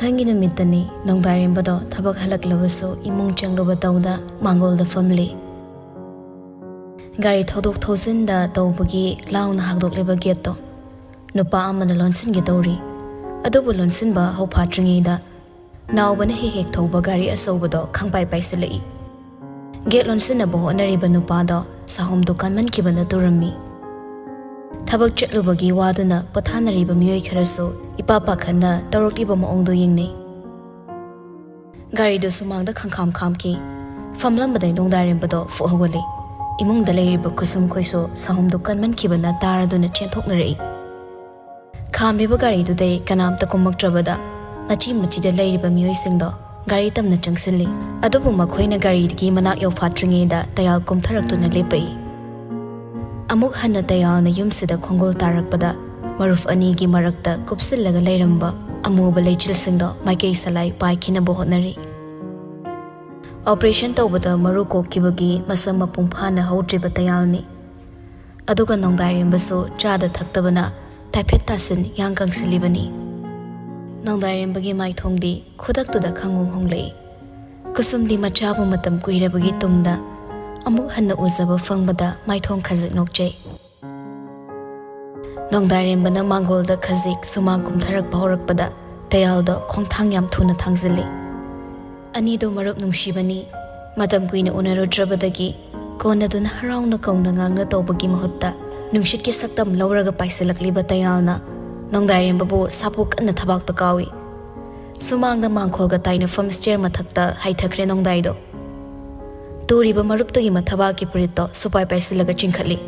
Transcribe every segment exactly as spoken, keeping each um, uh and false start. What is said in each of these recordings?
ꯃꯊꯪꯒꯤ ꯅꯨꯃꯤꯠꯇꯅꯤ꯫ ꯅꯣꯡꯗꯥꯏꯔꯦꯝꯕꯗꯣ ꯊꯕꯛ ꯍꯜꯂꯛꯂꯕꯁꯨ ꯏꯃꯨꯡ ꯆꯪꯂꯨꯕ ꯇꯧꯗ ꯃꯥꯡꯒꯣꯜꯗ ꯐꯝꯂꯤ꯫ ꯒꯥꯔꯤ ꯊꯧꯗꯣꯛ ꯊꯧꯖꯤꯟꯗ ꯇꯧꯕꯒꯤ ꯂꯥꯎꯅ ꯍꯥꯡꯗꯣꯛꯂꯤꯕ ꯒꯦꯠꯇꯣ ꯅꯨꯄꯥ ꯑꯃꯅ ꯂꯣꯟꯁꯤꯟꯒꯦ ꯇꯧꯔꯤ꯫ ꯑꯗꯨꯕꯨ ꯂꯣꯟꯁꯤꯟꯕ ꯍꯧꯐꯥꯠꯇ꯭ꯔꯤꯉꯩꯗ ꯅꯥꯎꯕꯅ ꯍꯦꯛ ꯍꯦꯛ ꯊꯧꯕ ꯒꯥꯔꯤ ꯑꯆꯧꯕꯗꯣ ꯈꯪꯄꯥꯏ ꯄꯥꯏꯁꯤꯜꯂꯛꯏ꯫ ꯒꯦꯠ ꯂꯣꯟꯁꯤꯟꯅꯕ ꯍꯣꯠꯅꯔꯤꯕ ꯅꯨꯄꯥꯗꯣ ꯁꯥꯍꯣꯝꯗꯨ ꯀꯟꯃꯟꯈꯤꯕꯅ ꯇꯨꯔꯝꯃꯤ꯫ ꯊꯕꯛ ꯆꯠꯂꯨꯕꯒꯤ ꯋꯥꯗꯨꯅ ꯄꯣꯊꯥꯅꯔꯤꯕ ꯃꯤꯑꯣꯏ ꯈꯔꯁꯨ ꯏꯄꯥ ꯄꯥꯈꯠꯅ ꯇꯧꯔꯛꯂꯤꯕ ꯃꯑꯣꯡꯗꯨ ꯌꯦꯡꯅꯩ꯫ ꯒꯥꯔꯤꯗꯨ ꯁꯨꯃꯥꯡꯗ ꯈꯪꯈꯥꯝ ꯈꯥꯝꯈꯤ꯫ ꯐꯝꯂꯝꯕꯗꯩ ꯅꯣꯡꯗꯥꯏꯔꯦꯝꯕꯗꯣ ꯐꯨꯛ ꯍꯧꯒꯠꯂꯤ꯫ ꯏꯃꯨꯡꯗ ꯂꯩꯔꯤꯕ ꯈꯨꯁꯨꯝ ꯈꯣꯏꯁꯨ ꯁꯥꯍꯣꯝꯗꯨ ꯀꯟꯃꯟꯈꯤꯕꯅ ꯇꯥꯔꯗꯨꯅ ꯆꯦꯟꯊꯣꯛꯅꯔꯛꯏ꯫ ꯈꯥꯝꯂꯤꯕ ꯒꯥꯔꯤꯗꯨꯗꯩ ꯀꯅꯥꯝꯇ ꯀꯨꯝꯃꯛꯇ꯭ꯔꯕꯗ ꯃꯆꯤ ꯃꯆꯤꯗ ꯂꯩꯔꯤꯕ ꯃꯤꯑꯣꯏꯁꯤꯡꯗꯣ ꯒꯥꯔꯤ ꯇꯝꯅ ꯆꯪꯁꯤꯜꯂꯤ꯫ ꯑꯗꯨꯕꯨ ꯃꯈꯣꯏꯅ ꯒꯥꯔꯤꯗꯒꯤ ꯃꯅꯥꯛ ꯌꯧꯐꯥꯠꯇ꯭ꯔꯤꯉꯩꯗ ꯇꯌꯥꯜ ꯀꯨꯝꯊꯔꯛꯇꯨꯅ ꯂꯦꯞꯄꯛꯏ꯫ ꯑꯃꯨꯛ ꯍꯟꯅ ꯇꯌꯥꯜꯅ ꯌꯨꯝꯁꯤꯗ ꯈꯣꯡꯒꯨꯜ ꯇꯥꯔꯛꯄꯗ ꯃꯔꯨꯞ ꯑꯅꯤꯒꯤ ꯃꯔꯛꯇ ꯀꯨꯞꯁꯤꯜꯂꯒ ꯂꯩꯔꯝꯕ ꯑꯃꯨꯕ ꯂꯩꯆꯤꯜꯁꯤꯡꯗꯣ ꯃꯥꯏꯀꯩ ꯁꯂꯥꯏ ꯄꯥꯏꯈꯤꯅꯕ ꯍꯣꯠꯅꯔꯤ꯫ ꯑꯣꯄꯔꯦꯁꯟ ꯇꯧꯕꯗ ꯃꯔꯨ ꯀꯣꯛꯈꯤꯕꯒꯤ ꯃꯁꯝ ꯃꯄꯨꯡ ꯐꯥꯅ ꯍꯧꯗ꯭ꯔꯤꯕ ꯇꯌꯥꯜꯅꯤ꯫ ꯑꯗꯨꯒ ꯅꯣꯡꯗꯥꯏꯔꯦꯝꯕꯁꯨ ꯆꯥꯗ ꯊꯛꯇꯕꯅ ꯇꯥꯏꯐꯦꯠ ꯇꯥꯁꯤꯟ ꯌꯥꯡ ꯀꯪꯁꯤꯜꯂꯤꯕꯅꯤ꯫ ꯅꯣꯡꯗꯥꯏꯔꯦꯝꯕꯒꯤ ꯃꯥꯏꯊꯣꯡꯗꯤ ꯈꯨꯗꯛꯇꯨꯗ ꯈꯪꯍꯣꯡ ꯍꯣꯡꯂꯛꯏ꯫ ꯀꯨꯁꯨꯝꯗꯤ ꯃꯆꯥꯕꯨ ꯃꯇꯝ ꯀꯨꯏꯔꯕꯒꯤ ꯇꯨꯡꯗ ꯑꯃꯨꯛ ꯍꯟꯅ ꯎꯖꯕ ꯐꯪꯕꯗ ꯃꯥꯏꯊꯣꯡ ꯈꯖꯤꯛ ꯅꯣꯛꯆꯩ꯫ ꯅꯣꯡꯗꯥꯏꯔꯦꯝꯕꯅ ꯃꯥꯡꯒꯣꯜꯗ ꯈꯖꯤꯛ ꯁꯨꯃꯥꯡ ꯀꯨꯝꯊꯔꯛꯄ ꯍꯧꯔꯛꯄꯗ ꯇꯌꯥꯜꯗꯣ ꯈꯣꯡꯊꯥꯡ ꯌꯥꯝ ꯊꯨꯅ ꯊꯥꯡꯖꯤꯜꯂꯤ꯫ ꯑꯅꯤꯗꯣ ꯃꯔꯨꯞ ꯅꯨꯡꯁꯤꯕꯅꯤ꯫ ꯃꯇꯝ ꯀꯨꯏꯅ ꯎꯅꯔꯨꯗ꯭ꯔꯕꯗꯒꯤ ꯀꯣꯟꯅꯗꯨꯅ ꯍꯔꯥꯎꯅ ꯀꯧꯅ ꯉꯥꯡꯅ ꯇꯧꯕꯒꯤ ꯃꯍꯨꯠꯇ ꯅꯨꯡꯁꯤꯠꯀꯤ ꯁꯛꯇꯝ ꯂꯧꯔꯒ ꯄꯥꯏꯁꯤꯜꯂꯛꯂꯤꯕ ꯇꯌꯥꯜꯅ ꯅꯣꯡꯗꯥꯏꯔꯦꯝꯕꯕꯨ ꯁꯥꯐꯨ ꯀꯟꯅ ꯊꯕꯥꯛꯇ ꯀꯥꯎꯏ꯫ ꯁꯨꯃꯥꯡꯗ ꯃꯥꯡꯈꯣꯜꯒ ꯇꯥꯏꯅꯐꯝ ꯁ꯭ꯇꯦꯌꯔ ꯃꯊꯛꯇ ꯍꯥꯏꯊꯈ꯭ꯔꯦ ꯅꯣꯡꯗꯥꯏꯗꯣ꯫ ꯇꯨꯔꯤꯕ ꯃꯔꯨꯞꯇꯨꯒꯤ ꯃꯊꯕꯥꯛꯀꯤ ꯐꯨꯔꯤꯠꯇꯣ ꯁꯨꯄꯥꯏ ꯄꯥꯏꯁꯤꯜꯂꯒ ꯆꯤꯡꯈꯠꯂꯤ꯫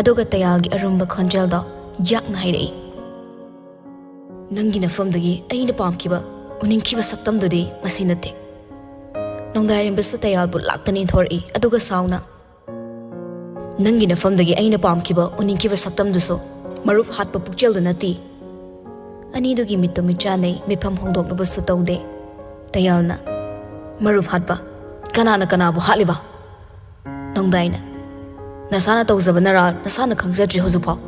ꯑꯗꯨꯒ ꯇꯌꯥꯜꯒꯤ ꯑꯔꯨꯝꯕ ꯈꯣꯟꯖꯦꯜꯗꯣ ꯌꯥꯛꯅ ꯍꯥꯏꯔꯛꯏ, "ꯅꯪꯒꯤ ꯅꯐꯝꯗꯒꯤ ꯑꯩꯅ ꯄꯥꯝꯈꯤꯕ, ꯎꯅꯤꯡꯈꯤꯕ ꯁꯛꯇꯝꯗꯨꯗꯤ ꯃꯁꯤ ꯅꯠꯇꯦ꯫" ꯅꯣꯡꯗꯥꯏꯔꯦꯝꯕꯁꯨ ꯇꯌꯥꯜꯕꯨ ꯂꯥꯛꯇꯅ ꯏꯟꯊꯣꯔꯛꯏ, ꯑꯗꯨꯒ ꯁꯥꯎꯅ, "ꯅꯪꯒꯤ ꯅꯐꯝꯗꯒꯤ ꯑꯩꯅ ꯄꯥꯝꯈꯤꯕ, ꯎꯅꯤꯡꯈꯤꯕ ꯁꯛꯇꯝꯗꯨꯁꯨ ꯃꯔꯨꯞ ꯍꯥꯠꯄ ꯄꯨꯛꯆꯦꯜꯗꯨ ꯅꯠꯇꯦ꯫" ꯑꯅꯤꯗꯨꯒꯤ ꯃꯤꯠꯇꯨ ꯃꯤꯠꯆꯥꯟꯅꯩ, ꯃꯤꯐꯝ ꯍꯣꯡꯗꯣꯛꯅꯕꯁꯨ ꯇꯧꯗꯦ꯫ ꯇꯌꯥꯜꯅ, "ꯃꯔꯨꯞ ꯍꯥꯠꯄ? ꯀꯅꯥꯅ ꯀꯅꯥꯕꯨ ꯍꯥꯠꯂꯤꯕ?" ꯅꯣꯡꯗꯥꯏꯅ, "ꯅꯁꯥꯅ ꯇꯧꯖꯕ ꯅꯔꯥꯜ ꯅꯁꯥꯅ ꯈꯪꯖꯗ꯭ꯔꯤ ꯍꯧꯖꯤꯛꯐꯥꯎ꯫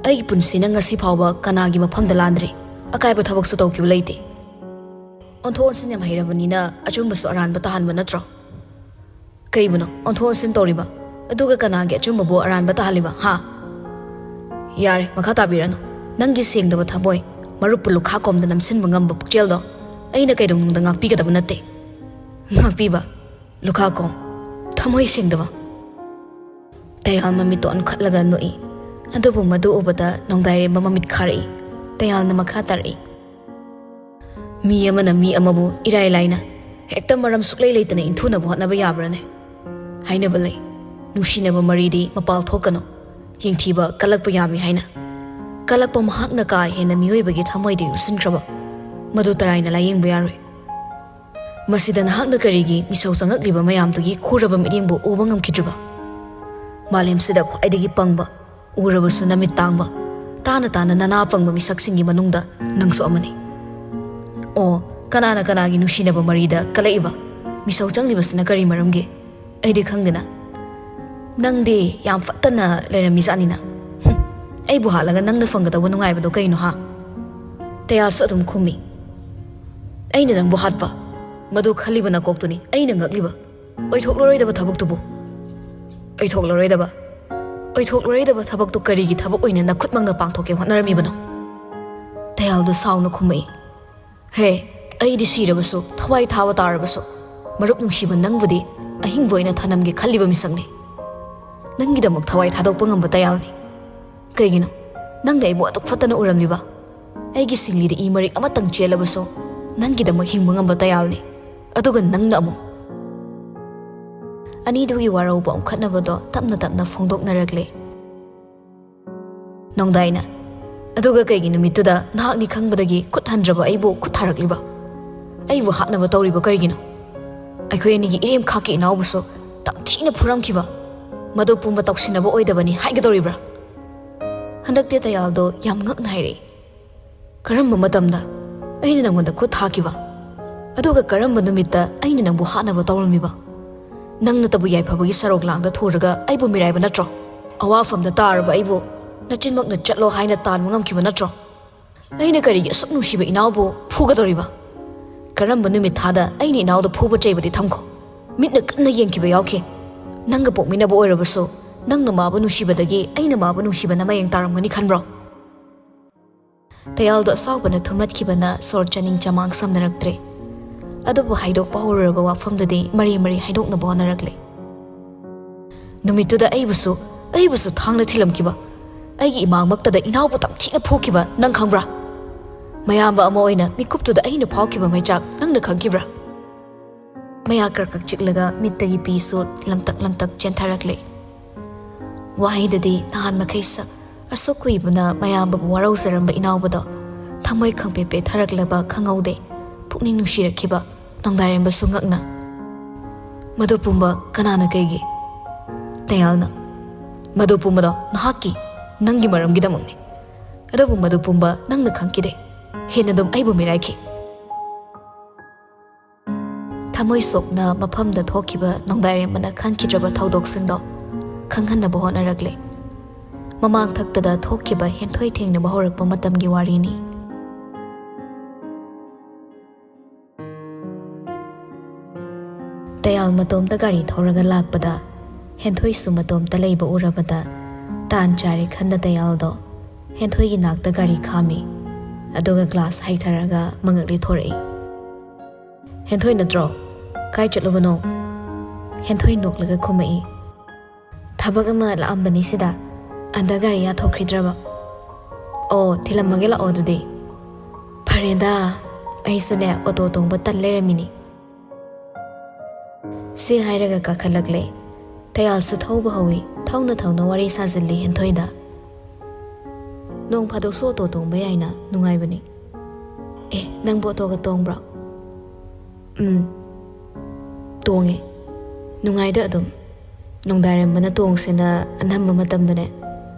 ꯑꯩꯒꯤ ꯄꯨꯟꯁꯤꯅ ꯉꯁꯤ ꯐꯥꯎꯕ ꯀꯅꯥꯒꯤ ꯃꯐꯝꯗ ꯂꯥꯟꯗ꯭ꯔꯤ꯫ ꯑꯀꯥꯏꯕ ꯊꯕꯛꯁꯨ ꯇꯧꯈꯤꯕ ꯂꯩꯇꯦ꯫ ꯑꯣꯟꯊꯣꯛ ꯑꯣꯟꯁꯤꯟ ꯌꯥꯝ ꯍꯩꯔꯕꯅꯤꯅ ꯑꯆꯨꯝꯕꯁꯨ ꯑꯔꯥꯟꯕ ꯇꯥꯍꯟꯕ ꯅꯠꯇ꯭ꯔꯣ? ꯀꯩꯕꯨꯅꯣ ꯑꯣꯟꯊꯣꯛ ꯑꯣꯟꯁꯤꯟ ꯇꯧꯔꯤꯕ? ꯑꯗꯨꯒ ꯀꯅꯥꯒꯤ ꯑꯆꯨꯝꯕꯕꯨ ꯑꯔꯥꯟꯕ ꯇꯥꯍꯜꯂꯤꯕ, ꯍꯥ? ꯌꯥꯔꯦ, ꯃꯈꯥ ꯇꯥꯕꯤꯔꯅꯨ꯫ ꯅꯪꯒꯤ ꯁꯦꯡꯗꯕ ꯊꯃꯣꯏ, ꯃꯔꯨꯞꯄꯨ ꯂꯨꯈꯥ ꯀꯣꯝꯗ ꯅꯝꯁꯤꯟꯕ ꯉꯝꯕ ꯄꯨꯛꯆꯦꯜꯗꯣ ꯑꯩꯅ ꯀꯩꯗꯧꯅꯨꯡꯗ ꯉꯥꯛꯄꯤꯒꯗꯕ ꯅꯠꯇꯦ꯫ ꯉꯥꯛꯄꯤꯕ? ꯂꯨꯈꯥ ꯀꯣꯝ? ꯊꯃꯣꯏ ꯁꯦꯡꯗꯕ? ꯇꯌꯥꯜ ꯃꯃꯤꯠꯇꯣ ꯑꯣꯟꯈꯠꯂꯒ ꯅꯣꯛꯏ꯫ ꯑꯗꯨꯕꯨ ꯃꯗꯨ ꯎꯕꯗ ꯅꯣꯡꯗꯥꯏꯔꯦꯝꯕ ꯃꯃꯤꯠ ꯈꯥꯔꯛꯏ꯫ ꯇꯌꯥꯜꯅ ꯃꯈꯥ ꯇꯥꯔꯛꯏ, "ꯃꯤ ꯑꯃꯅ ꯃꯤ ꯑꯃꯕꯨ ꯏꯔꯥꯏ ꯂꯥꯏꯅ ꯍꯦꯛꯇ ꯃꯔꯝ ꯁꯨꯛꯂꯩ ꯂꯩꯇꯅ ꯏꯟꯊꯨꯅꯕ ꯍꯣꯠꯅꯕ ꯌꯥꯕ꯭ꯔꯥꯅꯦ? ꯍꯥꯏꯅꯕ ꯂꯩ, ꯅꯨꯡꯁꯤꯅꯕ ꯃꯔꯤꯗꯤ ꯃꯄꯥꯜ ꯊꯣꯛꯀꯅꯨ, ꯌꯦꯡꯊꯤꯕ ꯀꯜꯂꯛꯄ ꯌꯥꯝꯃꯤ ꯍꯥꯏꯅ꯫ ꯀꯜꯂꯛꯄ ꯃꯍꯥꯛꯅ ꯀꯥ ꯍꯦꯟꯅ ꯃꯤꯑꯣꯏꯕꯒꯤ ꯊꯃꯣꯏꯗ ꯌꯣꯠꯁꯤꯟꯈ꯭ꯔꯕ, ꯃꯗꯨ ꯇꯔꯥꯏꯅ ꯂꯥꯌꯦꯡꯕ ꯌꯥꯔꯣꯏ꯫ ꯃꯁꯤꯗ ꯅꯍꯥꯛꯅ ꯀꯔꯤꯒꯤ ꯃꯤꯁꯧ ꯆꯪꯉꯛꯂꯤꯕ ꯃꯌꯥꯝꯗꯨꯒꯤ ꯈꯨꯔꯕ ꯃꯤꯠꯌꯦꯡꯕꯨ ꯎꯕ ꯉꯝꯈꯤꯗ꯭ꯔꯤꯕ? ꯃꯥꯂꯦꯝꯁꯤꯗ ꯈ꯭ꯋꯥꯏꯗꯒꯤ ꯄꯪꯕ, ꯎꯔꯕꯁꯨ ꯅꯃꯤꯠ ꯇꯥꯡꯕ, ꯇꯥꯅ ꯇꯥꯅ ꯅꯅꯥ ꯄꯪꯕ ꯃꯤꯁꯛꯁꯤꯡꯒꯤ ꯃꯅꯨꯡꯗ ꯅꯪꯁꯨ ꯑꯃꯅꯤ꯫ ꯑꯣ, ꯀꯅꯥꯅ ꯀꯅꯥꯒꯤ ꯅꯨꯡꯁꯤꯅꯕ ꯃꯔꯤꯗ ꯀꯜꯂꯛꯏꯕ? ꯃꯤꯁꯧ ꯆꯪꯂꯤꯕꯁꯤꯅ ꯀꯔꯤ ꯃꯔꯝꯒꯤ? ꯑꯩꯗꯤ ꯈꯪꯗꯦꯅ꯫ ꯅꯪꯗꯤ ꯌꯥꯝ ꯐꯠꯇꯅ ꯂꯩꯔꯝꯃꯤꯖꯥꯠꯅꯤꯅ꯫ ꯍꯨꯝ, ꯑꯩꯕꯨ ꯍꯥꯠꯂꯒ ꯅꯪꯅ ꯐꯪꯒꯗꯧꯕ ꯅꯨꯡꯉꯥꯏꯕꯗꯣ ꯀꯩꯅꯣ, ꯍꯥ?" ꯇꯌꯥꯜꯁꯨ ꯑꯗꯨꯝ ꯈꯨꯝꯃꯤ꯫ "ꯑꯩꯅ ꯅꯪꯕꯨ ꯍꯥꯠꯄ? ꯃꯗꯨ ꯈꯜꯂꯤꯕ ꯅꯀꯣꯛꯇꯨꯅꯤ ꯑꯩꯅ ꯉꯛꯂꯤꯕ꯫ ꯑꯣꯏꯊꯣꯛꯂꯔꯣꯏꯗꯕ ꯊꯕꯛꯇꯨꯕꯨ?" "ꯑꯣꯏꯊꯣꯛꯂꯔꯣꯏꯗꯕ? ꯑꯣꯏꯊꯣꯛꯂꯔꯣꯏꯗꯕ ꯊꯕꯛꯇꯨ ꯀꯔꯤꯒꯤ ꯊꯕꯛ ꯑꯣꯏꯅ ꯅꯈꯨꯠꯃꯛꯅ ꯄꯥꯡꯊꯣꯛꯀꯦ ꯍꯣꯠꯅꯔꯝꯃꯤꯕꯅꯣ?" ꯇꯌꯥꯜꯗꯨ ꯁꯥꯎꯅ ꯈꯨꯝꯃꯛꯏ꯫ "ꯍꯦ, ꯑꯩꯗꯤ ꯁꯤꯔꯕꯁꯨ, ꯊꯋꯥꯏ ꯊꯥꯕ ꯇꯥꯔꯕꯁꯨ, ꯃꯔꯨꯞ ꯅꯨꯡꯁꯤꯕ ꯅꯪꯕꯨꯗꯤ ꯑꯍꯤꯡꯕ ꯑꯣꯏꯅ ꯊꯅꯝꯒꯦ ꯈꯜꯂꯤꯕ ꯃꯤꯁꯛꯅꯤ꯫ ꯅꯪꯒꯤꯗꯃꯛ ꯊꯋꯥꯏ ꯊꯥꯗꯣꯛꯄ ꯉꯝꯕ ꯇꯌꯥꯜꯅꯤ꯫ ꯀꯩꯒꯤꯅꯣ ꯅꯪꯅ ꯑꯩꯕꯨ ꯑꯗꯨꯛ ꯐꯠꯇꯅ ꯎꯔꯝꯂꯤꯕ? ꯑꯩꯒꯤ ꯁꯤꯡꯂꯤꯗ ꯏ ꯃꯔꯤꯛ ꯑꯃꯇꯪ ꯆꯦꯜꯂꯕꯁꯨ ꯅꯪꯒꯤꯗꯃꯛ ꯍꯤꯡꯕ ꯉꯝꯕ ꯇꯌꯥꯜꯅꯤ꯫ ꯑꯗꯨꯒ ꯅꯪꯅ ꯑꯃꯨꯛ..." ꯑꯅꯤꯗꯨꯒꯤ ꯋꯥꯔꯧꯕ ꯑꯣꯟꯈꯠꯅꯕꯗꯣ ꯇꯞꯅ ꯇꯞꯅ ꯐꯣꯡꯗꯣꯛꯅꯔꯛꯂꯦ꯫ ꯅꯣꯡꯗꯥꯏꯅ, "ꯑꯗꯨꯒ ꯀꯩꯒꯤ ꯅꯨꯃꯤꯠꯇꯨꯗ ꯅꯍꯥꯛꯅꯤ ꯈꯪꯕꯗꯒꯤ ꯈꯨꯠ ꯍꯟꯗ꯭ꯔꯕ ꯑꯩꯕꯨ ꯈꯨꯠ ꯊꯥꯔꯛꯂꯤꯕ? ꯑꯩꯕꯨ ꯍꯥꯠꯅꯕ ꯇꯧꯔꯤꯕ ꯀꯔꯤꯒꯤꯅꯣ? ꯑꯩꯈꯣꯏ ꯑꯅꯤꯒꯤ ꯏꯔꯦꯝꯈꯥꯛꯀꯤ ꯏꯅꯥꯎꯕꯨꯁꯨ ꯇꯝꯊꯤꯅ ꯐꯨꯔꯝꯈꯤꯕ, ꯃꯗꯨ ꯄꯨꯝꯕ ꯇꯧꯁꯤꯟꯅꯕ ꯑꯣꯏꯗꯕꯅꯤ ꯍꯥꯏꯒꯗꯧꯔꯤꯕ꯭ꯔꯥ?" ꯍꯟꯗꯛꯇꯤ ꯇꯌꯥꯜꯗꯣ ꯌꯥꯝ ꯉꯛꯅ ꯍꯥꯏꯔꯛꯏ꯫ "ꯀꯔꯝꯕ ꯃꯇꯝꯗ ꯑꯩꯅ ꯅꯪꯉꯣꯟꯗ ꯈꯨꯠ ꯊꯥꯈꯤꯕ? ꯑꯗꯨꯒ ꯀꯔꯝꯕ ꯅꯨꯃꯤꯠꯇ ꯑꯩꯅ ꯅꯪꯕꯨ ꯍꯥꯠꯅꯕ ꯇꯧꯔꯝꯃꯤꯕ? ꯅꯪꯅꯇꯕꯨ ꯌꯥꯏꯐꯕꯒꯤ ꯁꯔꯣꯛ ꯂꯥꯡꯗ ꯊꯨꯔꯒ ꯑꯩꯕꯨ ꯃꯤꯔꯥꯏꯕ ꯅꯠꯇ꯭ꯔꯣ? ꯑꯋꯥꯐꯝꯗ ꯇꯥꯔꯕ ꯑꯩꯕꯨ ꯅꯆꯤꯟꯃꯛꯅ ꯆꯠꯂꯣ ꯍꯥꯏꯅ ꯇꯥꯟꯕ ꯉꯝꯈꯤꯕ ꯅꯠꯇ꯭ꯔꯣ? ꯑꯩꯅ ꯀꯔꯤꯒꯤ ꯑꯁꯨꯛ ꯅꯨꯡꯁꯤꯕ ꯏꯅꯥꯎꯕꯨ ꯐꯨꯒꯗꯧꯔꯤꯕ? ꯀꯔꯝꯕ ꯅꯨꯃꯤꯠ ꯊꯥꯗ ꯑꯩꯅ ꯏꯅꯥꯎꯗ ꯐꯨꯕ ꯆꯩꯕꯗꯤ ꯊꯝꯈꯣ꯫ ꯃꯤꯠꯅ ꯀꯟꯅ ꯌꯦꯡꯈꯤꯕ ꯌꯥꯎꯈꯤ꯫ ꯅꯪꯒ ꯄꯣꯛꯃꯤꯟꯅꯕ ꯑꯣꯏꯔꯕꯁꯨ, ꯅꯪꯅ ꯃꯥꯕꯨ ꯅꯨꯡꯁꯤꯕꯗꯒꯤ ꯑꯩꯅ ꯃꯥꯕꯨ ꯅꯨꯡꯁꯤꯕꯅ ꯃꯌꯦꯡ ꯇꯥꯔꯝꯒꯅꯤ ꯈꯟꯕ꯭ꯔꯣ? ꯇꯌꯥꯜꯗꯣ ꯑꯁꯥꯎꯕꯅ ꯊꯨꯝꯍꯠꯈꯤꯕꯅ ꯁꯣꯔ ꯆꯥꯅꯤꯡ ꯆꯃꯥꯡ ꯁꯝꯅꯔꯛꯇ꯭ꯔꯦ꯫ ꯑꯗꯨꯕꯨ ꯍꯥꯏꯗꯣꯛꯄ ꯍꯧꯔꯨꯔꯕ ꯋꯥꯐꯝꯗꯨꯗꯤ ꯃꯔꯤ ꯃꯔꯤ ꯍꯥꯏꯗꯣꯛꯅꯕ ꯍꯣꯠꯅꯔꯛꯂꯦ꯫ ꯅꯨꯃꯤꯠꯇꯨꯗ ꯑꯩꯕꯨꯁꯨ, ꯑꯩꯕꯨꯁꯨ ꯊꯥꯡꯅ ꯊꯤꯜꯂꯝꯈꯤꯕ, ꯑꯩꯒꯤ ꯏꯃꯥꯡꯃꯛꯇꯗ ꯏꯅꯥꯎꯕꯨ ꯇꯝꯊꯤꯅ ꯐꯨꯈꯤꯕ ꯅꯪ ꯈꯪꯕ꯭ꯔꯥ? ꯃꯌꯥꯝꯕ ꯑꯃ ꯑꯣꯏꯅ ꯃꯤꯀꯨꯞꯇꯨꯗ ꯑꯩꯅ ꯐꯥꯎꯈꯤꯕ ꯃꯩꯆꯥꯛ ꯅꯪꯅ ꯈꯪꯈꯤꯕ꯭ꯔꯥ? ꯃꯌꯥ ꯀ꯭ꯔꯛ ꯀ꯭ꯔꯛ ꯆꯤꯛꯂꯒ ꯃꯤꯠꯇꯒꯤ ꯄꯤꯁꯨ ꯂꯝꯇꯛ ꯂꯝꯇꯛ ꯆꯦꯟꯊꯔꯛꯂꯦ꯫ ꯋꯥꯍꯩꯗꯗꯤ ꯅꯍꯥꯟ ꯃꯈꯩ ꯁꯛ ꯑꯁꯨꯛ ꯀꯨꯏꯕꯅ ꯃꯌꯥꯝꯕꯕꯨ ꯋꯥꯔꯧꯖꯔꯝꯕ ꯏꯅꯥꯎꯕꯗꯣ ꯊꯃꯣꯏ ꯈꯪꯄꯦ ꯄꯦꯊꯔꯛꯂꯕ ꯈꯪꯍꯧꯗꯦ꯫ ꯄꯨꯛꯅꯤꯡ ꯅꯨꯡꯁꯤꯔꯛꯈꯤꯕ ꯅꯣꯡꯗꯥꯏꯔꯦꯝꯕꯁꯨ ꯉꯛꯅ, "ꯃꯗꯨ ꯄꯨꯝꯕ ꯀꯅꯥꯅ ꯀꯩꯒꯤ?" ꯇꯌꯥꯜꯅ, "ꯃꯗꯨ ꯄꯨꯝꯕꯗꯣ ꯅꯍꯥꯛꯀꯤ, ꯅꯪꯒꯤ ꯃꯔꯝꯒꯤꯗꯃꯛꯅꯤ꯫ ꯑꯗꯨꯕꯨ ꯃꯗꯨ ꯄꯨꯝꯕ ꯅꯪꯅ ꯈꯪꯈꯤꯗꯦ꯫ ꯍꯦꯟꯅ ꯑꯗꯨꯝ ꯑꯩꯕꯨ ꯃꯤꯔꯥꯏꯈꯤ꯫" ꯊꯃꯣꯏ ꯁꯣꯛꯅ ꯃꯐꯝꯗ ꯊꯣꯛꯈꯤꯕ ꯅꯣꯡꯗꯥꯏꯔꯦꯝꯕꯅ ꯈꯪꯈꯤꯗ꯭ꯔꯕ ꯊꯧꯗꯣꯛꯁꯤꯡꯗꯣ ꯈꯪꯍꯟꯅꯕ ꯍꯣꯠꯅꯔꯛꯂꯦ꯫ ꯃꯃꯥꯡ ꯊꯛꯇꯗ ꯊꯣꯛꯈꯤꯕ ꯍꯦꯟꯊꯣꯏ ꯊꯦꯡꯅꯕ ꯍꯧꯔꯛꯄ ꯃꯇꯝꯒꯤ ꯋꯥꯔꯤꯅꯤ꯫ ꯇꯌꯥꯜ ꯃꯇꯣꯝꯇ ꯒꯥꯔꯤ ꯊꯧꯔꯒ ꯂꯥꯛꯄꯗ ꯍꯦꯟꯊꯣꯏꯁꯨ ꯃꯇꯣꯝꯇ ꯂꯩꯕ ꯎꯔꯕꯗ ꯇꯥꯟ ꯆꯥꯔꯦ ꯈꯟꯅ ꯇꯌꯥꯜꯗꯣ ꯍꯦꯟꯊꯣꯏꯒꯤ ꯅꯥꯛꯇ ꯒꯥꯔꯤ ꯈꯥꯝꯃꯤ꯫ ꯑꯗꯨꯒ ꯒ꯭ꯂꯥꯁ ꯍꯩꯊꯔꯒ ꯃꯉꯛ ꯂꯤꯊꯣꯔꯛꯏ꯫ "ꯍꯦꯟꯊꯣꯏ ꯅꯠꯇ꯭ꯔꯣ? ꯀꯥꯏ ꯆꯠꯂꯨꯕꯅꯣ?" ꯍꯦꯟꯊꯣꯏ ꯅꯣꯛꯂꯒ ꯈꯨꯝꯃꯛꯏ꯫ "ꯊꯕꯛ ꯑꯃ ꯂꯥꯛꯑꯝꯕꯅꯤ ꯁꯤꯗ, ꯑꯗ ꯒꯥꯔꯤ ꯌꯥꯊꯣꯛꯈꯤꯗ꯭ꯔꯕ꯫" "ꯑꯣ, ꯊꯤꯜꯂꯝꯃꯒꯦ ꯂꯥꯛꯑꯣ ꯑꯗꯨꯗꯤ꯫" "ꯐꯔꯦꯗ, ꯑꯩꯁꯨꯅꯦ ꯑꯣꯇꯣ ꯇꯣꯡꯕ ꯇꯟ ꯂꯩꯔꯝꯃꯤꯅꯤ꯫" ꯁꯤ ꯍꯥꯏꯔꯒ ꯀꯥꯈꯠꯂꯛꯂꯦ꯫ ꯇꯌꯥꯜꯁꯨ ꯊꯧꯕ ꯍꯧꯏ꯫ ꯊꯧꯅ ꯊꯧꯅ ꯋꯥꯔꯤ ꯁꯥꯖꯤꯜꯂꯤ ꯍꯦꯟꯊꯣꯏꯗ꯫ "ꯅꯣꯡ ꯐꯥꯗꯣꯛꯁꯨ ꯑꯣꯇꯣ ꯇꯣꯡꯕ ꯌꯥꯏꯅ, ꯅꯨꯡꯉꯥꯏꯕꯅꯤ꯫" "ꯑꯦ, ꯅꯪꯕꯨ ꯑꯣꯇꯣꯒ ꯇꯣꯡꯕ꯭ꯔꯣ?" "ꯎꯝ, ꯇꯣꯡꯉꯦ꯫ ꯅꯨꯡꯉꯥꯏꯗ ꯑꯗꯨꯝ꯫ ꯅꯣꯡꯗꯥꯏꯔꯦꯝꯕꯅ ꯇꯣꯡꯁꯦꯅ ꯑꯅꯝꯕ ꯃꯇꯝꯗꯅꯦ,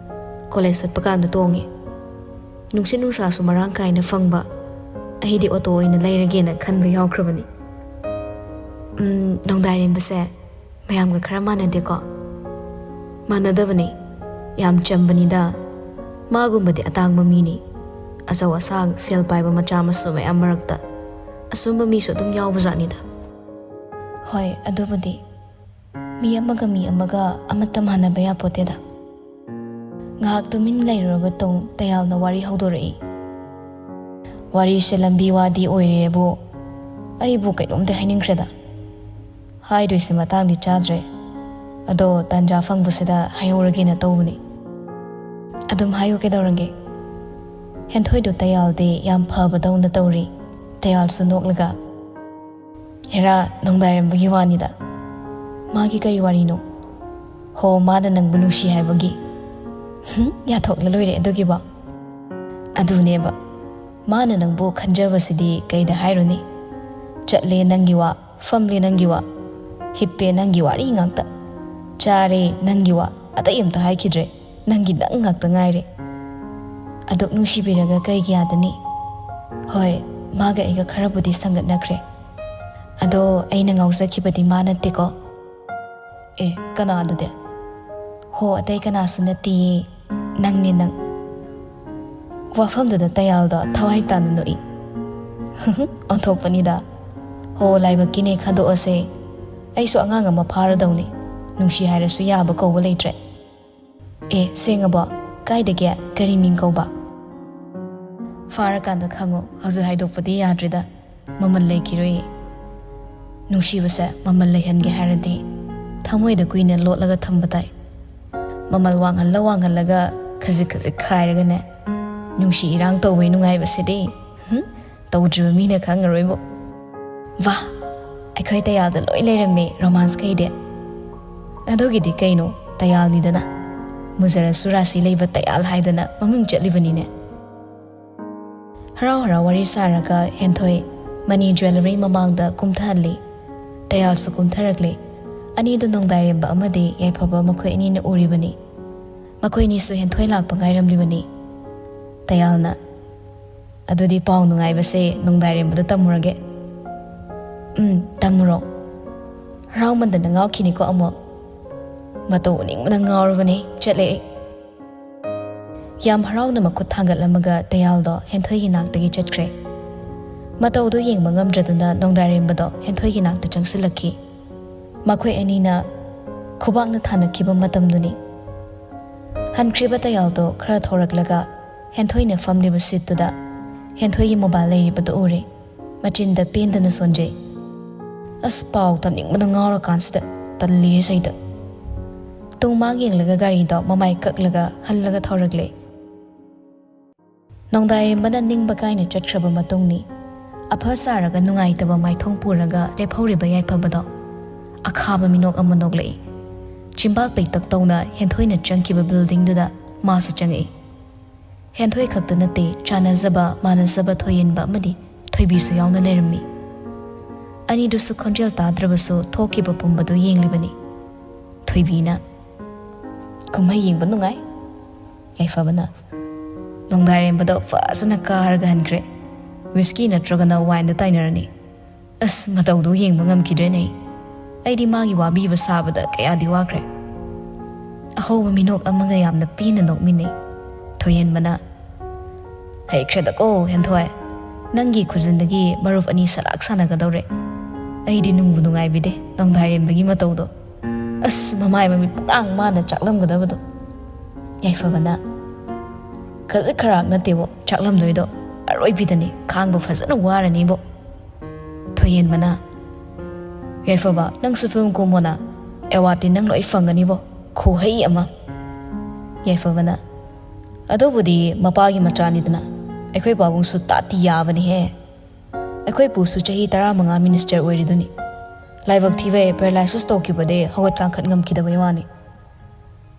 ꯀꯣꯂꯦꯖ ꯆꯠꯄ ꯀꯥꯟꯗ ꯇꯣꯡꯉꯦ꯫ ꯅꯨꯡꯁꯤꯠ ꯅꯨꯡꯁꯥꯁꯨ ꯃꯔꯥꯡ ꯀꯥꯏꯅ ꯐꯪꯕ꯫ ꯑꯩꯗꯤ ꯑꯣꯇꯣ ꯑꯣꯏꯅ ꯂꯩꯔꯒꯦꯅ ꯈꯟꯕ ꯌꯥꯎꯈ꯭ꯔꯕꯅꯤ꯫" "ꯎꯝ, ꯅꯣꯡꯗꯥꯏꯔꯦꯝꯕꯁꯦ ꯃꯌꯥꯝꯒ ꯈꯔ ꯃꯥꯟꯅꯗꯦꯀꯣ?" "ꯃꯥꯟꯅꯗꯕꯅꯤ꯫ ꯌꯥꯝ ꯆꯝꯕꯅꯤꯗ꯫ ꯃꯥꯒꯨꯝꯕꯗꯤ ꯑꯇꯥꯡꯕ ꯃꯤꯅꯤ꯫ ꯑꯆꯧ ꯑꯁꯥꯡ, ꯁꯦꯜ ꯄꯥꯏꯕ ꯃꯆꯥ ꯃꯁꯨ ꯃꯌꯥꯝ ꯃꯔꯛꯇ ꯑꯁꯨꯝꯕ ꯃꯤꯁꯨ ꯑꯗꯨꯝ ꯌꯥꯎꯕꯖꯥꯠꯅꯤꯗ꯫ ꯍꯣꯏ, ꯑꯗꯨꯕꯨꯗꯤ ꯃꯤ ꯑꯃꯒ ꯃꯤ ꯑꯃꯒ ꯑꯃꯠꯇ ꯃꯥꯟꯅꯕ ꯌꯥꯄꯣꯠꯇꯦꯗ꯫ ꯉꯥꯏꯍꯥꯛ ꯇꯨꯃꯤꯟ ꯂꯩꯔꯨꯔꯕ ꯇꯨꯡ ꯇꯌꯥꯜꯅ ꯋꯥꯔꯤ ꯍꯧꯗꯣꯔꯛꯏ꯫ ꯋꯥꯔꯤꯁꯦ ꯂꯝꯕꯤ ꯋꯥꯗꯤ ꯑꯣꯏꯔꯦꯕꯨ, ꯑꯩꯕꯨ ꯀꯩꯅꯣꯝꯗꯤ ꯍꯥꯏꯅꯤꯡꯈ꯭ꯔꯦꯗ꯫ ꯍꯥꯏꯗꯣꯏꯁꯦ ꯃꯇꯥꯡꯗꯤ ꯆꯥꯗ꯭ꯔꯦ, ꯑꯗꯣ ꯇꯥꯟꯖꯥ ꯐꯪꯕꯁꯤꯗ ꯍꯥꯏꯍꯧꯔꯒꯦꯅ ꯇꯧꯕꯅꯤ꯫ ꯑꯗꯨꯝ ꯍꯥꯏꯌꯨ, ꯀꯩꯗꯧꯔꯒꯦ? ꯍꯦꯟꯊꯣꯏꯗꯨ ꯇꯌꯥꯜꯗꯤ ꯌꯥꯝ ꯐꯕꯗꯧꯅ ꯇꯧꯔꯤ꯫ ꯇꯌꯥꯜꯁꯨ ꯅꯣꯛꯂꯒ, ꯍꯦꯔꯥ, ꯅꯣꯡꯗꯥꯏꯔꯝꯕꯒꯤ ꯋꯥꯅꯤꯗ꯫ ꯃꯥꯒꯤ ꯀꯔꯤ ꯋꯥꯔꯤꯅꯣ? ꯍꯣ, ꯃꯥꯅ ꯅꯪꯕꯨ ꯅꯨꯡꯁꯤ ꯍꯥꯏꯕꯒꯤ꯫ ꯍꯨꯝ, ꯌꯥꯊꯣꯛꯂ ꯂꯣꯏꯔꯦ ꯑꯗꯨꯒꯤꯕꯣ꯫ ꯑꯗꯨꯅꯦꯕ, ꯃꯥꯅ ꯅꯪꯕꯨ ꯈꯟꯖꯕꯁꯤꯗꯤ ꯀꯩꯗ ꯍꯥꯏꯔꯨꯅꯤ? ꯆꯠꯂꯦ ꯅꯪꯒꯤ ꯋꯥ, ꯐꯝꯂꯦ ꯅꯪꯒꯤ ꯋꯥ, ꯍꯤꯞꯄꯦ ꯅꯪꯒꯤ ꯋꯥꯔꯤ ꯉꯥꯛꯇ, ꯆꯥꯔꯦ ꯅꯪꯒꯤ ꯋꯥ, ꯑꯇꯩ ꯑꯝꯇ ꯍꯥꯏꯈꯤꯗ꯭ꯔꯦ꯫ ꯅꯪꯒꯤ ꯅꯪ ꯉꯥꯛꯇ ꯉꯥꯏꯔꯦ꯫ ꯑꯗꯨꯛ ꯅꯨꯡꯁꯤꯕꯤꯔꯒ ꯀꯩꯒꯤ ꯌꯥꯗꯅꯤ? ꯍꯣꯏ, ꯃꯥꯒ ꯑꯩꯒ ꯈꯔꯕꯨꯗꯤ ꯁꯪꯒꯠꯅꯈ꯭ꯔꯦ꯫ ꯑꯗꯣ ꯑꯩꯅ ꯉꯥꯎꯖꯈꯤꯕꯗꯤ ꯃꯥ ꯅꯠꯇꯦꯀꯣ꯫ ꯑꯦ, ꯀꯅꯥ ꯑꯗꯨꯗꯤ? ꯍꯣ, ꯑꯇꯩ ꯀꯅꯥꯁꯨ ꯅꯠꯇꯤꯌꯦ, ꯅꯪꯅꯦ ꯅꯪ꯫ ꯋꯥꯐꯝꯗꯨꯗ ꯇꯌꯥꯜꯗꯣ ꯊꯋꯥꯏ ꯇꯥꯅ ꯅꯣꯛꯏ꯫ ꯑꯣꯟꯊꯣꯛꯄꯅꯤꯗ꯫ ꯍꯣ, ꯂꯥꯏꯕꯛꯀꯤꯅꯦ, ꯈꯟꯗꯣꯛꯑꯁꯦ꯫ ꯑꯩꯁꯨ ꯑꯉꯥꯡ ꯑꯃ ꯐꯥꯔꯗꯧꯅꯤ꯫ ꯅꯨꯡꯁꯤ ꯍꯥꯏꯔꯁꯨ ꯌꯥꯕ ꯀꯧꯕ ꯂꯩꯇ꯭ꯔꯦ꯫ ꯑꯦ, ꯁꯦꯡꯉꯕꯣ? ꯀꯥꯏꯗꯒꯤ? ꯀꯔꯤ ꯃꯤꯡ ꯀꯧꯕ? ꯐꯥꯔꯀꯥꯟꯗ ꯈꯪꯉꯣ, ꯍꯧꯖꯤꯛ ꯍꯥꯏꯗꯣꯛꯄꯗꯤ ꯌꯥꯗ꯭ꯔꯤꯗ꯫ ꯃꯃꯜ ꯂꯩꯈꯤꯔꯣꯏꯌꯦ꯫ ꯅꯨꯡꯁꯤꯕꯁꯦ ꯃꯃꯜ ꯂꯩꯍꯟꯒꯦ ꯍꯥꯏꯔꯗꯤ ꯊꯃꯣꯏꯗ ꯀꯨꯏꯅ ꯂꯣꯠꯂꯒ ꯊꯝꯕ ꯇꯥꯏ꯫ ꯃꯃꯜ ꯋꯥꯡꯍꯜꯂ ꯋꯥꯡꯍꯜꯂꯒ ꯈꯖꯤꯛ ꯈꯖꯤꯛ ꯈꯥꯏꯔꯒꯅꯦ, ꯅꯨꯡꯁꯤ ꯏꯔꯥꯡ ꯇꯧꯕꯩ ꯅꯨꯡꯉꯥꯏꯕꯁꯤꯗꯤ, ꯍꯨꯝ, ꯇꯧꯗ꯭ꯔꯤꯕ ꯃꯤꯅ ꯈꯪꯉꯔꯣꯏꯕꯣ꯫ ꯋꯥ, ꯑꯩꯈꯣꯏ ꯇꯌꯥꯜꯗ ꯂꯣꯏ ꯂꯩꯔꯝꯃꯦ ꯔꯣꯃꯥꯟꯁ ꯀꯩꯗꯤ꯫ ꯑꯗꯨꯒꯤꯗꯤ ꯀꯩꯅꯣ, ꯇꯌꯥꯜꯅꯤꯗꯅ꯫ ꯃꯨꯖꯔꯁꯨ ꯔꯥꯁꯤ ꯂꯩꯕ ꯇꯌꯥꯜ ꯍꯥꯏꯗꯅ ꯃꯃꯤꯡ ꯆꯠꯂꯤꯕꯅꯤꯅꯦ꯫ ꯍꯔꯥꯎ ꯍꯔꯥꯎ ꯋꯥꯔꯤ ꯁꯥꯔꯒ ꯍꯦꯟꯊꯣꯏ ꯃꯅꯤ ꯖ꯭ꯋꯦꯂꯔꯤ ꯃꯃꯥꯡꯗ ꯀꯨꯝꯊꯍꯜꯂꯤ꯫ ꯇꯌꯥꯜꯁꯨ ꯀꯨꯝꯊꯔꯛꯂꯦ꯫ ꯑꯅꯤꯗꯨ ꯅꯣꯡꯗꯥꯏꯔꯦꯝꯕ ꯑꯃꯗꯤ ꯌꯥꯏꯐꯕ ꯃꯈꯣꯏ ꯑꯅꯤꯅ ꯎꯔꯤꯕꯅꯤ꯫ ꯃꯈꯣꯏꯅꯤꯁꯨ ꯍꯦꯟꯊꯣꯏ ꯂꯥꯛꯄ ꯉꯥꯏꯔꯝꯂꯤꯕꯅꯤ꯫ ꯇꯌꯥꯜꯅ, "ꯑꯗꯨꯗꯤ ꯄꯥꯎ ꯅꯨꯡꯉꯥꯏꯕꯁꯦ ꯅꯣꯡꯗꯥꯏꯔꯦꯝꯕꯗ ꯇꯝꯃꯨꯔꯒꯦ꯫" "ꯎꯝ, ꯇꯝꯃꯨꯔꯣ꯫ ꯍꯔꯥꯎꯃꯟꯗꯅ ꯉꯥꯎꯈꯤꯅꯤꯀꯣ ꯑꯃꯨꯛ꯫ ꯃꯇꯧ ꯎꯅꯤꯡꯕꯅ ꯉꯥꯎꯔꯕꯅꯦ, ꯆꯠꯂꯦ ꯑꯩ꯫" ꯌꯥꯝ ꯍꯔꯥꯎꯅ ꯃꯈꯨꯠ ꯊꯥꯡꯒꯠꯂꯝꯃꯒ ꯇꯌꯥꯜꯗꯣ ꯍꯦꯟꯊꯣꯏꯒꯤ ꯅꯥꯛꯇꯒꯤ ꯆꯠꯈ꯭ꯔꯦ꯫ ꯃꯇꯧꯗꯣ ꯌꯦꯡꯕ ꯉꯝꯗ꯭ꯔꯗꯨꯅ ꯅꯣꯡꯗꯥꯔꯦꯝꯕꯗꯣ ꯍꯦꯟꯊꯣꯏꯒꯤ ꯅꯥꯛꯇ ꯆꯪꯁꯤꯜꯂꯛꯈꯤ꯫ ꯃꯈꯣꯏ ꯑꯅꯤꯅ ꯈꯨꯕꯥꯛꯅ ꯊꯥꯅꯈꯤꯕ ꯃꯇꯝꯗꯨꯅꯤ꯫ ꯍꯟꯈ꯭ꯔꯤꯕ ꯇꯌꯥꯜꯗꯣ ꯈꯔ ꯊꯧꯔꯛꯂꯒ ꯍꯦꯟꯊꯣꯏꯅ ꯐꯝꯂꯤꯕ ꯁꯤꯠꯇꯨꯗ ꯍꯦꯟꯊꯣꯏꯒꯤ ꯃꯣꯕꯥꯏꯜ ꯂꯩꯔꯤꯕꯗꯨ ꯎꯔꯦ꯫ ꯃꯆꯤꯟꯗ ꯄꯦꯟꯗꯅ ꯁꯣꯟꯖꯩ꯫ "ꯑꯁ, ꯄꯥꯎ ꯇꯝꯅꯤꯡꯕꯅ ꯉꯥꯎꯔꯀꯥꯟꯁꯤꯗ ꯇꯜꯂꯤꯌꯦ ꯁꯩꯗ"꯫ ꯇꯨꯡ ꯃꯥꯡ ꯌꯦꯡꯂꯒ ꯒꯥꯔꯤꯗꯣ ꯃꯃꯥꯏ ꯀꯛꯂꯒ ꯍꯜꯂꯒ ꯊꯧꯔꯛꯂꯦ꯫ ꯅꯣꯡꯗꯥꯏꯔꯦꯝꯕꯅ ꯅꯤꯡꯕ ꯀꯥꯏꯅ ꯆꯠꯈ꯭ꯔꯕ ꯃꯇꯨꯡꯅꯤ꯫ ꯑꯐ ꯁꯥꯔꯒ ꯅꯨꯡꯉꯥꯏꯇꯕ ꯃꯥꯏꯊꯣꯡ ꯄꯨꯔꯒ ꯂꯦꯞꯍꯧꯔꯤꯕ ꯌꯥꯏꯐꯕꯗꯣ ꯑꯈꯥꯕ ꯃꯤꯅꯣꯛ ꯑꯃ ꯅꯣꯛꯂꯛꯏ꯫ ꯆꯤꯝꯕꯥꯜ ꯄꯩꯇꯛ ꯇꯧꯅ ꯍꯦꯟꯊꯣꯏꯅ ꯆꯪꯈꯤꯕ ꯕꯤꯜꯗꯤꯡꯗꯨꯗ ꯃꯥꯁꯨ ꯆꯪꯉꯛꯏ꯫ ꯍꯦꯟꯊꯣꯏ ꯈꯛꯇ ꯅꯠꯇꯦ, ꯆꯥꯟꯅꯖꯕ ꯃꯥꯟꯅꯖꯕ ꯊꯣꯏꯌꯦꯟꯕ ꯑꯃꯗꯤ ꯊꯣꯏꯕꯤꯁꯨ ꯌꯥꯎꯅ ꯂꯩꯔꯝꯃꯤ꯫ ꯑꯅꯤꯗꯨꯁꯨ ꯈꯣꯟꯖꯦꯜ ꯇꯥꯗ꯭ꯔꯕꯁꯨ ꯊꯣꯛꯈꯤꯕ ꯄꯨꯝꯕꯗꯨ ꯌꯦꯡꯂꯤꯕꯅꯤ꯫ ꯊꯣꯏꯕꯤꯅ, "ꯀꯨꯝꯍꯩ ꯌꯦꯡꯕ ꯅꯨꯡꯉꯥꯏ"꯫ ꯌꯥꯏꯐꯕꯅ, "ꯅꯣꯡꯗꯥꯏꯔꯦꯝꯕꯗꯣ ꯐꯖꯅ ꯀꯥꯔꯒ ꯍꯟꯈ꯭ꯔꯦ꯫ ꯋꯤꯁꯀꯤ ꯅꯠꯇ꯭ꯔꯒꯅ ꯋꯥꯏꯟꯗ ꯇꯥꯏꯅꯔꯅꯤ꯫ ꯑꯁ, ꯃꯇꯧꯗꯨ ꯌꯦꯡꯕ ꯉꯝꯈꯤꯗ꯭ꯔꯦꯅꯦ꯫ ꯑꯩꯗꯤ ꯃꯥꯒꯤ ꯋꯥꯕꯤꯕ ꯁꯥꯕꯗ ꯀꯌꯥꯗꯤ ꯋꯥꯈ꯭ꯔꯦ"꯫ ꯑꯍꯧꯕ ꯃꯤꯅꯣꯛ ꯑꯃꯒ ꯌꯥꯝꯅ ꯄꯦꯟꯅ ꯅꯣꯛꯃꯤꯟꯅꯩ꯫ ꯊꯣꯏꯍꯦꯟꯕꯅ, "ꯍꯩꯈ꯭ꯔꯦꯗꯀꯣ, ꯍꯦꯟꯊꯣꯏ꯫ ꯅꯪꯒꯤ ꯈꯨꯖꯤꯟꯗꯒꯤ ꯃꯔꯨꯞ ꯑꯅꯤ ꯁꯂꯥꯛ ꯁꯥꯟꯅꯒꯗꯧꯔꯦ꯫ ꯑꯩꯗꯤ ꯅꯨꯡꯕꯨ ꯅꯨꯡꯉꯥꯏꯕꯤꯗꯦ ꯅꯣꯡꯗꯥꯏꯔꯦꯝꯕꯒꯤ ꯃꯇꯧꯗꯣ꯫ ꯑꯁ, ꯃꯃꯥꯏ ꯃꯃꯤꯠ ꯄꯨꯡꯉꯥꯡ ꯃꯥꯅ ꯆꯥꯛꯂꯝꯒꯗꯕꯗꯣ"꯫ ꯌꯥꯏꯐꯕꯅ, "ꯈꯖꯤꯛ ꯈꯔꯥꯛ ꯅꯠꯇꯦꯕꯣ ꯆꯥꯛꯂꯝꯗꯣꯏꯗꯣ, ꯑꯔꯣꯏꯕꯤꯗꯅꯤ, ꯈꯥꯡꯕ ꯐꯖꯅ ꯋꯥꯔꯅꯤꯕꯣ"꯫ ꯊꯣꯏꯍꯦꯟꯕꯅ, "ꯌꯥꯏꯐꯕ, ꯅꯪꯁꯨ ꯐꯤꯂꯝ ꯀꯨꯝꯃꯣꯅ, ꯑꯦꯋꯥꯔꯗꯇꯤ ꯅꯪ ꯂꯣꯏ ꯐꯪꯒꯅꯤꯕꯣ, ꯈꯨꯍꯩ ꯑꯃ"꯫ ꯌꯥꯏꯐꯕꯅ, "ꯑꯗꯨꯕꯨꯗꯤ ꯃꯄꯥꯒꯤ ꯃꯆꯥꯅꯤꯗꯅ, ꯑꯩꯈꯣꯏ ꯄꯥꯕꯨꯡꯁꯨ ꯇꯥꯠꯇꯤ ꯌꯥꯕꯅꯤꯍꯦ꯫ ꯑꯩꯈꯣꯏ ꯄꯨꯁꯨ ꯆꯍꯤ ꯇꯔꯥꯃꯉꯥ ꯃꯤꯅꯤꯁꯇꯔ ꯑꯣꯏꯔꯤꯗꯨꯅꯤ꯫ ꯂꯥꯏꯕꯛ ꯊꯤꯕꯩ ꯄꯦꯔꯥꯂꯥꯏꯁꯤꯁ ꯇꯧꯈꯤꯕꯗꯩ ꯍꯧꯒꯠ ꯀꯥꯡꯈꯠ ꯉꯝꯈꯤꯗꯕꯩ ꯋꯥꯅꯤ꯫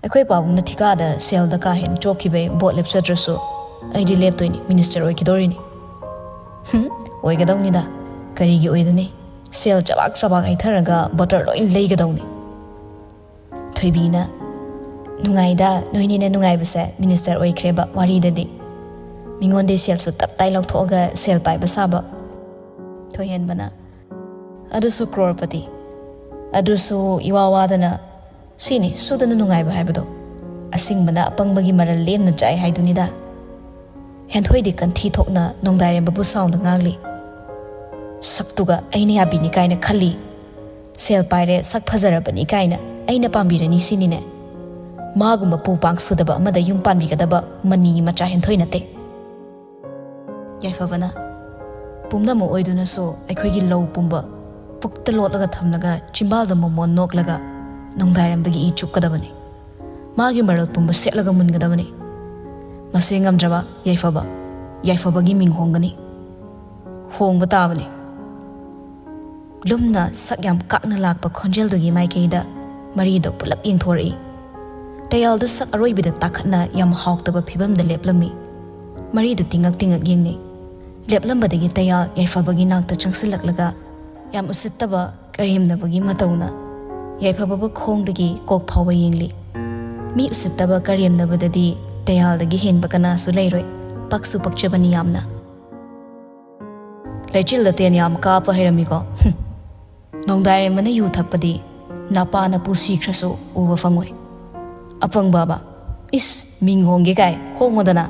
ꯑꯩꯈꯣꯏ ꯄꯥꯕꯨꯡꯅ ꯊꯤꯀꯥꯗ ꯁꯦꯜꯗ ꯀꯥ ꯍꯦꯟꯅ ꯆꯣꯞꯈꯤꯕꯩ ꯚꯣꯠ ꯂꯦꯞꯆꯗ꯭ꯔꯁꯨ ꯑꯩꯗꯤ ꯂꯦꯞꯇꯣꯏꯅꯤ, ꯃꯤꯅꯤꯁꯇꯔ ꯑꯣꯏꯈꯤꯗꯧꯔꯤꯅꯤ"꯫ "ꯍꯨꯝ, ꯑꯣꯏꯒꯗꯧꯅꯤꯗ꯫ ꯀꯔꯤꯒꯤ ꯑꯣꯏꯗꯅꯤ? ꯁꯦꯜ ꯆꯕꯥꯛ ꯆꯕꯥꯛ ꯍꯩꯊꯔꯒ ꯚꯣꯇꯔ ꯂꯣꯏ ꯂꯩꯒꯗꯧꯅꯤ"꯫ ꯊꯣꯏꯕꯤꯅ, "ꯅꯨꯡꯉꯥꯏꯗ, ꯅꯣꯏꯅꯤꯅ ꯅꯨꯡꯉꯥꯏꯕꯁꯦ, ꯃꯤꯅꯤꯁꯇꯔ ꯑꯣꯏꯈ꯭ꯔꯦꯕ ꯋꯥꯔꯤꯗꯗꯤ꯫ ꯃꯤꯉꯣꯟꯗꯩ ꯁꯦꯜꯁꯨ ꯇꯞ ꯇꯥꯏ ꯂꯧꯊꯣꯛꯑꯒ ꯁꯦꯜ ꯄꯥꯏꯕ ꯁꯥꯕ"꯫ ꯊꯣꯏꯍꯦꯟꯕꯅ, "ꯑꯗꯨꯁꯨ ꯀ꯭ꯔꯣꯔꯄꯇꯤ, ꯑꯗꯨꯁꯨ ꯏꯋꯥ ꯋꯥꯗꯅ, ꯁꯤꯅꯤ ꯁꯨꯗꯅ ꯅꯨꯡꯉꯥꯏꯕ ꯍꯥꯏꯕꯗꯣ"꯫ ꯑꯁꯤꯡꯕꯅ ꯑꯄꯪꯕꯒꯤ ꯃꯔꯜ ꯂꯦꯝꯅ ꯆꯥꯏ ꯍꯥꯏꯗꯨꯅꯤꯗ꯫ ꯍꯦꯟꯊꯣꯏꯗꯤ ꯀꯟꯊꯤ ꯊꯣꯛꯅ ꯅꯣꯡꯗꯥꯏꯔꯦꯝꯕꯕꯨ ꯁꯥꯎꯅ ꯉꯥꯡꯂꯤ꯫ "ꯁꯛꯇꯨꯒ ꯑꯩꯅ ꯌꯥꯕꯤꯅꯤ ꯀꯥꯏꯅ ꯈꯜꯂꯤ꯫ ꯁꯦꯜ ꯄꯥꯏꯔꯦ, ꯁꯛ ꯐꯖꯔꯕꯅꯤ ꯀꯥꯏꯅ ꯑꯩꯅ ꯄꯥꯝꯕꯤꯔꯅꯤ ꯁꯤꯅꯤꯅꯦ꯫ ꯃꯥꯒꯨꯝꯕ ꯄꯨ ꯄꯥꯡ ꯁꯨꯗꯕ ꯑꯃꯗ ꯌꯨꯝ ꯄꯥꯟꯕꯤꯒꯗꯕ ꯃꯅꯤꯒꯤ ꯃꯆꯥ ꯍꯦꯟꯊꯣꯏ ꯅꯠꯇꯦ꯫" ꯌꯥꯏꯐꯕꯅ, "ꯄꯨꯝꯅꯃꯛ ꯑꯣꯏꯗꯨꯅꯁꯨ ꯑꯩꯈꯣꯏꯒꯤ ꯂꯧ ꯄꯨꯝꯕ ꯄꯨꯛꯇ ꯂꯣꯠꯂꯒ ꯊꯝꯂꯒ ꯆꯤꯝꯕꯥꯜꯗ ꯃꯣꯃꯣꯟ ꯅꯣꯛꯂꯒ ꯅꯣꯡꯗꯥꯏꯔꯝꯕꯒꯤ ꯏ ꯆꯨꯞꯀꯗꯕꯅꯤ꯫ ꯃꯥꯒꯤ ꯃꯔꯜ ꯄꯨꯝꯕ ꯁꯦꯠꯂꯒ ꯃꯨꯟꯒꯗꯕꯅꯤ꯫ ꯃꯁꯤ ꯉꯝꯗ꯭ꯔꯕ ꯌꯥꯏꯐꯕ, ꯌꯥꯏꯐꯕꯒꯤ ꯃꯤꯡ ꯍꯣꯡꯒꯅꯤ꯫ ꯍꯣꯡꯕ ꯇꯥꯕꯅꯤ꯫" ꯂꯨꯝꯅ ꯁꯛ ꯌꯥꯝ ꯀꯥꯛꯅ ꯂꯥꯛꯄ ꯈꯣꯟꯖꯦꯜꯗꯨꯒꯤ ꯃꯥꯏꯀꯩꯗ ꯃꯔꯤꯗꯣ ꯄꯨꯂꯞ ꯌꯦꯡꯊꯣꯔꯛꯏ꯫ ꯇꯌꯥꯜꯗꯨ ꯁꯛ ꯑꯔꯣꯏꯕꯤꯗ ꯇꯥꯈꯠꯅ ꯌꯥꯝ ꯍꯥꯎꯇꯕ ꯐꯤꯕꯝꯗ ꯂꯦꯞꯂꯝꯃꯤ꯫ ꯃꯔꯤꯗꯨ ꯇꯤꯡꯉꯛ ꯇꯤꯡꯉꯛ ꯌꯦꯡꯅꯩ꯫ ꯂꯦꯞꯂꯝꯕꯗꯒꯤ ꯇꯌꯥꯜ ꯌꯥꯏꯐꯕꯒꯤ ꯅꯥꯛꯇ ꯆꯪꯁꯤꯜꯂꯛꯂꯒ ꯌꯥꯝ ꯎꯁꯤꯠꯇꯕ ꯀꯔꯦꯝꯅꯕꯒꯤ ꯃꯇꯧꯅ ꯌꯥꯏꯐꯕꯕꯨ ꯈꯣꯡꯗꯒꯤ ꯀꯣꯛ ꯐꯥꯎꯕ ꯌꯦꯡꯂꯤ꯫ ꯃꯤ ꯎꯁꯤꯠꯇꯕ ꯀꯔꯦꯝꯅꯕꯗꯗꯤ ꯇꯌꯥꯜꯗꯒꯤ ꯍꯦꯟꯕ ꯀꯅꯥꯁꯨ ꯂꯩꯔꯣꯏ꯫ ꯄꯛꯁꯨ ꯄꯛꯆꯕꯅꯤ ꯌꯥꯝꯅ꯫ "ꯂꯩꯆꯤꯜꯗ ꯇꯦꯟ ꯌꯥꯝ ꯀꯥꯞꯄ ꯍꯩꯔꯝꯃꯤꯀꯣ꯫ ꯍꯨꯝ꯫ ꯅꯣꯡꯗꯥꯏꯔꯦꯝꯕꯅ ꯌꯨ ꯊꯛꯄꯗꯤ ꯅꯄꯥ ꯅꯄꯨ ꯁꯤꯈ꯭ꯔꯁꯨ ꯎꯕ ꯐꯪꯉꯣꯏ꯫ ꯑꯄꯪꯕ ꯑꯃ꯫ ꯏꯁ, ꯃꯤꯡ ꯍꯣꯡꯒꯦ ꯀꯥꯏ, ꯍꯣꯡꯉꯣꯗꯅ꯫"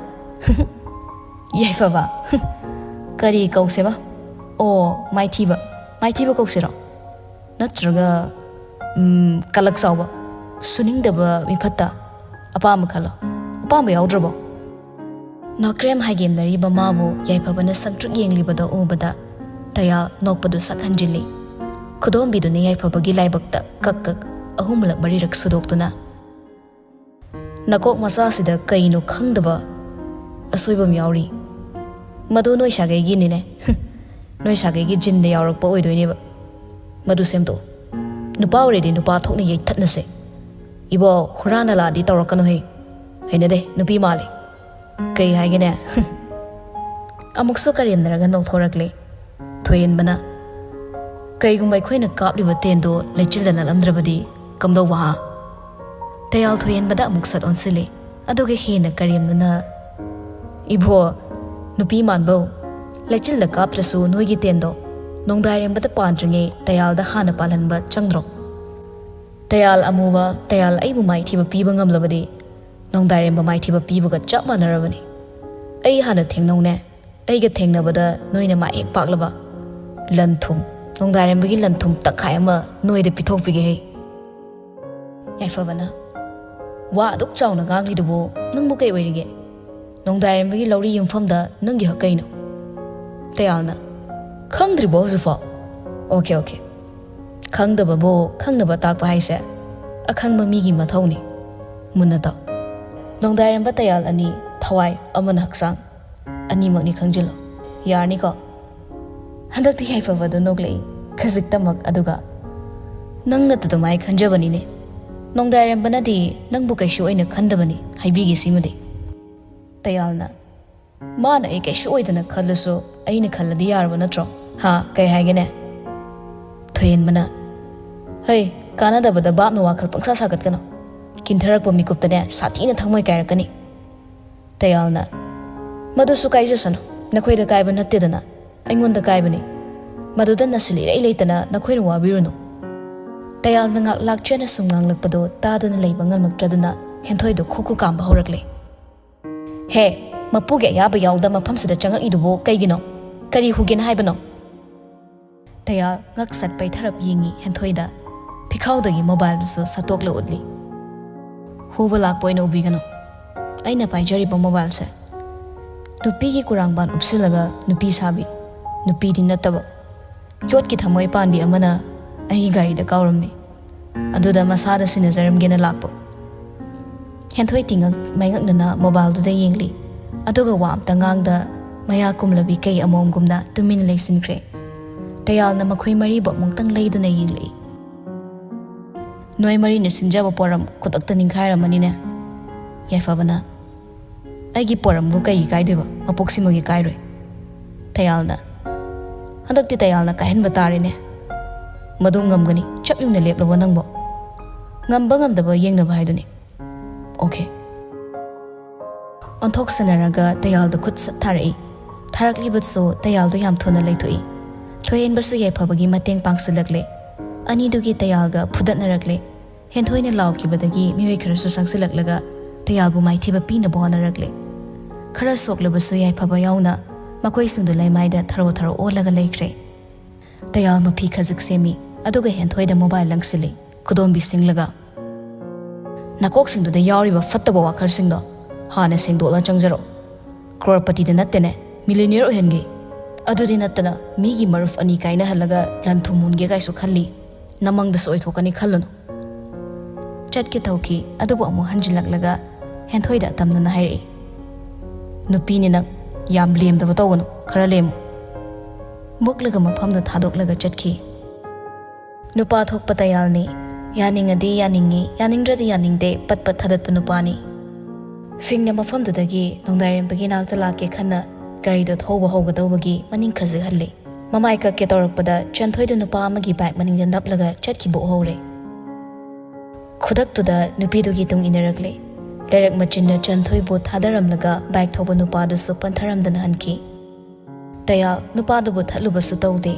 "ꯌꯥꯏꯐꯕ꯫ ꯍꯨꯝ꯫ ꯀꯔꯤ ꯀꯧꯁꯦꯕ? ꯑꯣ, ꯃꯥꯏꯊꯤꯕ꯫ ꯃꯥꯏꯊꯤꯕ ꯀꯧꯁꯤꯔꯣ? ꯅꯠꯇ꯭ꯔꯒ, ꯎꯝ, ꯀꯂꯛ ꯆꯥꯎꯕ, ꯁꯨꯅꯤꯡꯗꯕ ꯃꯤꯐꯠꯇ, ꯑꯄꯥꯝꯕ ꯈꯜꯂꯣ꯫ ꯑꯄꯥꯝꯕ ꯌꯥꯎꯗ꯭ꯔꯕꯣ?" ꯅꯣꯀ꯭ꯔꯦꯝ ꯍꯥꯏꯒꯦꯝꯅꯔꯤꯕ ꯃꯥꯕꯨ ꯌꯥꯏꯐꯕꯅ ꯁꯪꯇ꯭ꯔꯤꯛ ꯌꯦꯡꯂꯤꯕꯗꯣ ꯎꯕꯗ ꯇꯌꯥꯜ ꯅꯣꯛꯄꯗꯨ ꯁꯛꯍꯟꯖꯤꯜꯂꯤ꯫ ꯈꯨꯗꯣꯝꯕꯤꯗꯨꯅ ꯌꯥꯏꯐꯕꯒꯤ ꯂꯥꯏꯕꯛꯇ ꯀꯛ ꯀꯛ ꯑꯍꯨꯝꯂꯛ ꯃꯔꯤꯔꯛ ꯁꯨꯗꯣꯛꯇꯨꯅ, "ꯅꯀꯣꯛ ꯃꯆꯥꯁꯤꯗ ꯀꯩꯅꯣ ꯈꯪꯗꯕ ꯑꯁꯣꯏꯕ ꯑꯃ ꯌꯥꯎꯔꯤ꯫ ꯃꯗꯨ ꯅꯣꯏ ꯁꯥꯒꯩꯒꯤꯅꯤꯅꯦ꯫ ꯍꯨꯝ, ꯅꯣꯏ ꯁꯥꯒꯩꯒꯤ ꯖꯤꯟꯗ ꯌꯥꯎꯔꯛꯄ ꯑꯣꯏꯗꯣꯏꯅꯦꯕ꯫ ꯃꯗꯨ ꯁꯦꯝꯗꯣꯛꯎ꯫ ꯅꯨꯄꯥ ꯑꯣꯏꯔꯗꯤ ꯅꯨꯄꯥ ꯊꯣꯛꯅ ꯌꯩꯊꯠꯅꯁꯦ꯫ ꯏꯕꯣ, ꯍꯨꯔꯥꯟ ꯅꯂꯥꯗꯤ ꯇꯧꯔꯛꯀꯅꯨꯍꯦ꯫ ꯍꯩꯅꯗꯦ, ꯅꯨꯄꯤ ꯃꯥꯜꯂꯤ꯫ ꯀꯩ ꯍꯥꯏꯒꯦꯅꯦ?" ꯍꯨꯝ꯫ ꯑꯃꯨꯛꯁꯨ ꯀꯔꯦꯝꯅꯔꯒ ꯅꯣꯛꯊꯣꯔꯛꯂꯦ꯫ ꯊꯣꯏꯍꯦꯟꯕꯅ, "ꯀꯩꯒꯨꯝꯕ ꯑꯩꯈꯣꯏꯅ ꯀꯥꯞꯂꯤꯕ ꯇꯦꯟꯗꯣ ꯂꯩꯆꯤꯜꯗ ꯅꯠꯂꯝꯗ꯭ꯔꯕꯗꯤ ꯀꯝꯗꯧꯕ, ꯍꯥ?" ꯇꯌꯥꯜ ꯊꯣꯏꯍꯦꯟꯕꯗ ꯑꯃꯨꯛ ꯁꯠ ꯑꯣꯟꯁꯤꯜꯂꯤ, ꯑꯗꯨꯒ ꯍꯦꯟꯅ ꯀꯔꯦꯝꯅꯅ, "ꯏꯕꯣ, ꯅꯨꯄꯤ ꯃꯥꯟꯕꯧ, ꯂꯩꯆꯤꯜꯗ ꯀꯥꯞꯇ꯭ꯔꯁꯨ ꯅꯣꯏꯒꯤ ꯇꯦꯟꯗꯣ ꯅꯣꯡꯗꯥꯏꯔꯦꯝꯕꯗ ꯄꯥꯟꯗ꯭ꯔꯤꯉꯩ ꯇꯌꯥꯜꯗ ꯍꯥꯟꯅ ꯄꯥꯜꯍꯟꯕ ꯆꯪꯗ꯭ꯔꯣ? ꯇꯌꯥꯜ ꯑꯃꯨꯕ, ꯇꯌꯥꯜ ꯑꯩꯕꯨ ꯃꯥꯏꯊꯤꯕ ꯄꯤꯕ ꯉꯝꯂꯕꯗꯤ ꯅꯣꯡꯗꯥꯏꯔꯦꯝꯕ ꯃꯥꯏꯊꯤꯕ ꯄꯤꯕꯒ ꯆꯞ ꯃꯥꯟꯅꯔꯕꯅꯤ꯫ ꯑꯩ ꯍꯥꯟꯅ ꯊꯦꯡꯅꯧꯅꯦ꯫ ꯑꯩꯒ ꯊꯦꯡꯅꯕꯗ ꯅꯣꯏꯅ ꯃꯥ ꯍꯦꯛ ꯄꯥꯛꯂꯕ꯫ ꯂꯟ ꯊꯨꯝ, ꯅꯣꯡꯗꯥꯏꯔꯦꯝꯕꯒꯤ ꯂꯟ ꯊꯨꯝ ꯇꯪꯈꯥꯏ ꯑꯃ ꯅꯣꯏꯗ ꯄꯤꯊꯣꯛꯄꯤꯒꯦ ꯍꯦ꯫ ꯌꯥꯏꯐꯕꯅ, ꯋꯥ ꯑꯗꯨꯛ ꯆꯥꯎꯅ ꯉꯥꯡꯂꯤꯗꯨꯕꯨ ꯅꯪꯕꯨ ꯀꯩ ꯑꯣꯏꯔꯤꯒꯦ? ꯅꯣꯡꯗꯥꯏꯔꯦꯝꯕꯒꯤ ꯂꯧꯔꯤ ꯌꯨꯝꯐꯝꯗ ꯅꯪꯒꯤ ꯍꯛ ꯀꯩꯅꯣ? ꯇꯌꯥꯜꯅ, ꯈꯪꯗ꯭ꯔꯤꯕꯣ ꯍꯧꯖꯤꯛꯐꯥꯎ? Okay, okay. ꯈꯪꯗꯕꯕꯨ ꯈꯪꯅꯕ ꯇꯥꯛꯄ ꯍꯥꯏꯁꯦ ꯑꯈꯪꯕ ꯃꯤꯒꯤ ꯃꯊꯧꯅꯤ꯫ ꯃꯨꯟꯅ ꯇꯥꯎ꯫ ꯅꯣꯡꯗꯥꯏꯔꯦꯝꯕ ꯇꯌꯥꯜ ꯑꯅꯤ, ꯊꯋꯥꯏ ꯑꯃꯅ ꯍꯛꯆꯥꯡ, ꯑꯅꯤꯃꯛꯅꯤ ꯈꯪꯖꯤꯜꯂꯣ꯫ ꯌꯥꯔꯅꯤꯀꯣ? ꯍꯟꯗꯛꯇꯤ ꯌꯥꯏꯐꯕꯗꯣ ꯅꯣꯛꯂꯛꯏ, ꯈꯖꯤꯛꯇꯃꯛ꯫ ꯑꯗꯨꯒ, ꯅꯪꯅ ꯇꯗꯃꯥꯏ ꯈꯟꯖꯕꯅꯤꯅꯦ꯫ ꯅꯣꯡꯗꯥꯏꯔꯦꯝꯕꯅꯗꯤ ꯅꯪꯕꯨ ꯀꯩꯁꯨ ꯑꯣꯏꯅ ꯈꯟꯗꯕꯅꯤ, ꯍꯥꯏꯕꯤꯒꯦ ꯁꯤꯃꯗꯤ꯫ ꯇꯌꯥꯜꯅ, ꯃꯥꯅ ꯑꯩ ꯀꯩꯁꯨ ꯑꯣꯏꯗꯅ ꯈꯜꯂꯁꯨ ꯑꯩꯅ ꯈꯜꯂꯗꯤ ꯌꯥꯔꯕ ꯅꯠꯇ꯭ꯔꯣ? ꯍꯥ, ꯀꯩ ꯍꯥꯏꯒꯦꯅꯦ? ꯊꯣꯏꯍꯦꯟꯕꯅ, ꯍꯩ, ꯀꯥꯟꯅꯗꯕꯗ ꯚꯥꯞꯅ ꯋꯥꯈꯜ ꯄꯪꯁꯥ ꯁꯥꯒꯠꯀꯅꯨ꯫ ꯀꯤꯟꯊꯔꯛꯄ ꯃꯤꯀꯨꯞꯇꯅꯦ ꯁꯥꯊꯤꯅ ꯊꯃꯣꯏ ꯀꯥꯏꯔꯛꯀꯅꯤ꯫ ꯇꯌꯥꯜꯅ, ꯃꯗꯨꯁꯨ ꯀꯥꯏꯖꯁꯅꯨ, ꯅꯈꯣꯏꯗ ꯀꯥꯏꯕ ꯅꯠꯇꯦꯗꯅ, ꯑꯩꯉꯣꯟꯗ ꯀꯥꯏꯕꯅꯤ꯫ ꯃꯗꯨꯗ ꯅꯁꯤꯜ ꯏꯔꯩ ꯂꯩꯇꯅ ꯅꯈꯣꯏꯅ ꯋꯥꯕꯤꯔꯨꯅꯨ꯫ ꯇꯌꯥꯜꯅ ꯉꯥꯛ ꯂꯥꯛꯆꯦꯅ ꯁꯨꯝ ꯉꯥꯡꯂꯛꯄꯗꯨ ꯇꯥꯗꯨꯅ ꯂꯩꯕ ꯉꯝꯂꯛꯇ꯭ꯔꯗꯨꯅ ꯍꯦꯟꯊꯣꯏꯗꯨ ꯈꯨ ꯈꯨ ꯀꯥꯝꯕ ꯍꯧꯔꯛꯂꯦ꯫ ꯍꯦ, ꯃꯄꯨꯒꯤ ꯑꯌꯥꯕ ꯌꯥꯎꯗ ꯃꯐꯝꯁꯤꯗ ꯆꯪꯉꯛꯏꯗꯨꯕꯨ ꯀꯩꯒꯤꯅꯣ? ꯀꯔꯤ ꯍꯨꯒꯦꯅ ꯍꯥꯏꯕꯅꯣ? ꯇꯌꯥꯜ ꯉꯛ ꯁꯠ ꯄꯩꯊꯔꯞ ꯌꯦꯡꯉꯤ ꯍꯦꯟꯊꯣꯏꯗ, ꯐꯤꯈꯥꯎꯗꯒꯤ ꯃꯣꯕꯥꯏꯜꯗꯨꯁꯨ ꯁꯠꯇꯣꯛꯂ ꯎꯠꯂꯤ꯫ ꯍꯨꯕ ꯂꯥꯛꯄ ꯑꯣꯏꯅ ꯎꯕꯤꯒꯅꯨ꯫ ꯑꯩꯅ ꯄꯥꯏꯖꯔꯤꯕ ꯃꯣꯕꯥꯏꯜꯁꯦ ꯅꯨꯄꯤꯒꯤ ꯀꯨꯔꯥꯡꯕꯥꯟ ꯎꯞꯁꯤꯜꯂꯒ ꯅꯨꯄꯤ ꯁꯥꯕꯤ, ꯅꯨꯄꯤꯗꯤ ꯅꯠꯇꯕ, ꯌꯣꯠꯀꯤ ꯊꯃꯣꯏ ꯄꯥꯟꯕꯤ ꯑꯃꯅ ꯑꯩꯒꯤ ꯒꯥꯔꯤꯗ ꯀꯥꯎꯔꯝꯃꯤ꯫ ꯑꯗꯨꯗ ꯃꯁꯥꯗ ꯁꯤꯟꯅꯖꯔꯝꯒꯦꯅ ꯂꯥꯛꯄ꯫ ꯍꯦꯟꯊꯣꯏ ꯇꯤꯉꯛ ꯃꯩꯉꯛꯅꯅ ꯃꯣꯕꯥꯏꯜꯗꯨꯗ ꯌꯦꯡꯂꯤ꯫ ꯑꯗꯨꯒ ꯋꯥ ꯑꯝꯇ ꯉꯥꯡꯗ ꯃꯌꯥ ꯀꯨꯝꯂꯕꯤ ꯀꯩ ꯑꯃꯣꯝꯒꯨꯝꯅ ꯇꯨꯃꯤꯟ ꯂꯩꯁꯤꯟꯈ꯭ꯔꯦ꯫ ꯇꯌꯥꯜꯅ ꯃꯈꯣꯏ ꯃꯔꯤꯕꯨ ꯑꯃꯨꯛꯇꯪ ꯂꯩꯗꯨꯅ ꯌꯦꯡꯂꯛꯏ꯫ ꯅꯣꯏ ꯃꯔꯤꯅ ꯁꯤꯟꯖꯕ ꯄꯣꯔꯝ ꯈꯨꯗꯛꯇ ꯅꯤꯡꯈꯥꯏꯔꯝꯃꯅꯤꯅꯦ, ꯌꯥꯏꯐꯕꯅ꯫ ꯑꯩꯒꯤ ꯄꯣꯔꯝꯕꯨ ꯀꯩꯒꯤ ꯀꯥꯏꯗꯣꯏꯕ? ꯃꯄꯣꯛꯁꯤꯃꯒꯤ ꯀꯥꯏꯔꯣꯏ꯫ ꯇꯌꯥꯜꯅ, ꯍꯟꯗꯛꯇꯤ ꯇꯌꯥꯜꯅ ꯀꯥꯏꯍꯟꯕ ꯇꯥꯔꯦꯅꯦ꯫ ꯃꯗꯨ ꯉꯝꯒꯅꯤ, ꯆꯞ ꯌꯨꯡꯅ ꯂꯦꯞꯂꯕꯣ ꯅꯪꯕꯣ? ꯉꯝꯕ ꯉꯝꯗꯕ ꯌꯦꯡꯅꯕ ꯍꯥꯏꯗꯨꯅꯤ꯫ ꯑꯣꯀꯦ꯫ ꯑꯣꯟꯊꯣꯛꯁꯟꯅꯔꯒ ꯇꯌꯥꯜꯗ ꯈꯨꯠ ꯁꯠ ꯊꯥꯔꯛꯏ꯫ ꯊꯥꯔꯛꯂꯤꯕꯁꯨ ꯇꯌꯥꯜꯗꯣ ꯌꯥꯝ ꯊꯨꯅ ꯂꯩꯊꯣꯛꯏ꯫ ꯊꯣꯏꯍꯦꯟꯕꯁꯨ ꯌꯥꯏꯐꯕꯒꯤ ꯃꯇꯦꯡ ꯄꯥꯡꯁꯤꯜꯂꯛꯂꯦ꯫ ꯑꯅꯤꯗꯨꯒꯤ ꯇꯌꯥꯜꯒ ꯐꯨꯗꯠꯅꯔꯛꯂꯦ꯫ ꯍꯦꯟꯊꯣꯏꯅ ꯂꯥꯎꯈꯤꯕꯗꯒꯤ ꯃꯤꯑꯣꯏ ꯈꯔꯁꯨ ꯆꯪꯁꯤꯜꯂꯛꯂꯒ ꯇꯌꯥꯜꯕꯨ ꯃꯥꯏꯊꯤꯕ ꯄꯤꯅꯕ ꯍꯣꯠꯅꯔꯛꯂꯦ꯫ ꯈꯔ ꯁꯣꯛꯂꯕꯁꯨ ꯌꯥꯏꯐꯕ ꯌꯥꯎꯅ ꯃꯈꯣꯏꯁꯤꯡꯗꯨ ꯂꯩꯃꯥꯏꯗ ꯊꯔꯣ ꯊꯔꯣ ꯑꯣꯜꯂꯒ ꯂꯩꯈ꯭ꯔꯦ꯫ ꯇꯌꯥꯜ ꯃꯐꯤ ꯈꯖꯤꯛ ꯁꯦꯝꯃꯤ, ꯑꯗꯨꯒ ꯍꯦꯟꯊꯣꯏꯗ ꯃꯣꯕꯥꯏꯜ ꯂꯪꯁꯤꯜꯂꯤ꯫ ꯈꯨꯗꯣꯝꯕꯤ ꯁꯤꯡꯂꯒ, "ꯅꯀꯣꯛꯁꯤꯡꯗꯨꯗ ꯌꯥꯎꯔꯤꯕ ꯐꯠꯇꯕ ꯋꯥꯈꯜꯁꯤꯡꯗꯣ ꯍꯥꯟꯅ ꯁꯦꯡꯗꯣꯛꯂ ꯆꯪꯖꯔꯣ꯫ ꯀ꯭ꯔꯣꯔꯄꯇꯤꯗ ꯅꯠꯇꯦꯅꯦ, ꯃꯤꯂꯤꯅꯤꯌꯔ ꯑꯣꯏꯍꯟꯒꯦ꯫ ꯑꯗꯨꯗꯤ ꯅꯠꯇꯅ ꯃꯤꯒꯤ ꯃꯔꯨꯞ ꯑꯅꯤ ꯀꯥꯏꯅꯍꯜꯂꯒ ꯂꯟ ꯊꯨꯝ ꯃꯨꯟꯒꯦ ꯀꯥꯏꯁꯨ ꯈꯜꯂꯤ꯫ ꯅꯃꯪꯗꯁꯨ ꯑꯣꯏꯊꯣꯛꯀꯅꯤ ꯈꯜꯂꯨꯅꯨ"꯫ ꯆꯠꯀꯦ ꯇꯧꯈꯤ, ꯑꯗꯨꯕꯨ ꯑꯃꯨꯛ ꯍꯟꯖꯤꯜꯂꯛꯂꯒ ꯍꯦꯟꯊꯣꯏꯗ ꯇꯝꯅꯅ ꯍꯥꯏꯔꯛꯏ, "ꯅꯨꯄꯤꯅꯤ ꯅꯪ, ꯌꯥꯝ ꯂꯦꯝꯗꯕ ꯇꯧꯒꯅꯨ, ꯈꯔ ꯂꯦꯝꯃꯨ"꯫ ꯃꯨꯛꯂꯒ ꯃꯐꯝꯗ ꯊꯥꯗꯣꯛꯂꯒ ꯆꯠꯈꯤ꯫ ꯅꯨꯄꯥ ꯊꯣꯛꯄ ꯇꯌꯥꯜꯅꯤ꯫ ꯌꯥꯅꯤꯡꯉꯗꯤ ꯌꯥꯅꯤꯡꯉꯤ, ꯌꯥꯅꯤꯡꯗ꯭ꯔꯗꯤ ꯌꯥꯅꯤꯡꯗꯦ, ꯄꯠ ꯄꯠ ꯊꯥꯗꯠꯄ ꯅꯨꯄꯥꯅꯤ꯫ ꯐꯤꯡꯅ ꯃꯐꯝꯗꯨꯗꯒꯤ ꯅꯣꯡꯗꯥꯏꯔꯦꯝꯕꯒꯤ ꯅꯥꯛꯇ ꯂꯥꯛꯀꯦ ꯈꯟꯅ ꯒꯥꯔꯤꯗꯣ ꯊꯧꯕ ꯍꯧꯒꯗꯧꯕꯒꯤ ꯃꯅꯤꯡ ꯈꯖꯤꯛ ꯍꯜꯂꯤ꯫ ꯃꯃꯥꯏ ꯀꯛꯀꯦ ꯇꯧꯔꯛꯄꯗ ꯆꯟꯊꯣꯏꯗꯨ ꯅꯨꯄꯥ ꯑꯃꯒꯤ ꯕꯥꯏꯛ ꯃꯅꯤꯡꯗ ꯅꯞꯂꯒ ꯆꯠꯈꯤꯕ ꯎꯍꯧꯔꯦ꯫ ꯈꯨꯗꯛꯇꯨꯗ ꯅꯨꯄꯤꯗꯨꯒꯤ ꯇꯨꯡ ꯏꯟꯅꯔꯛꯂꯦ꯫ ꯂꯩꯔꯛ ꯃꯆꯤꯟꯗ ꯆꯟꯊꯣꯏꯕꯨ ꯊꯥꯗꯔꯝꯂꯒ ꯕꯥꯏꯛ ꯊꯧꯕ ꯅꯨꯄꯥꯗꯨꯁꯨ ꯄꯟꯊꯔꯝꯗꯅ ꯍꯟꯈꯤ꯫ ꯇꯌꯥꯜ ꯅꯨꯄꯥꯗꯨꯕꯨ ꯊꯠꯂꯨꯕꯁꯨ ꯇꯧꯗꯦ꯫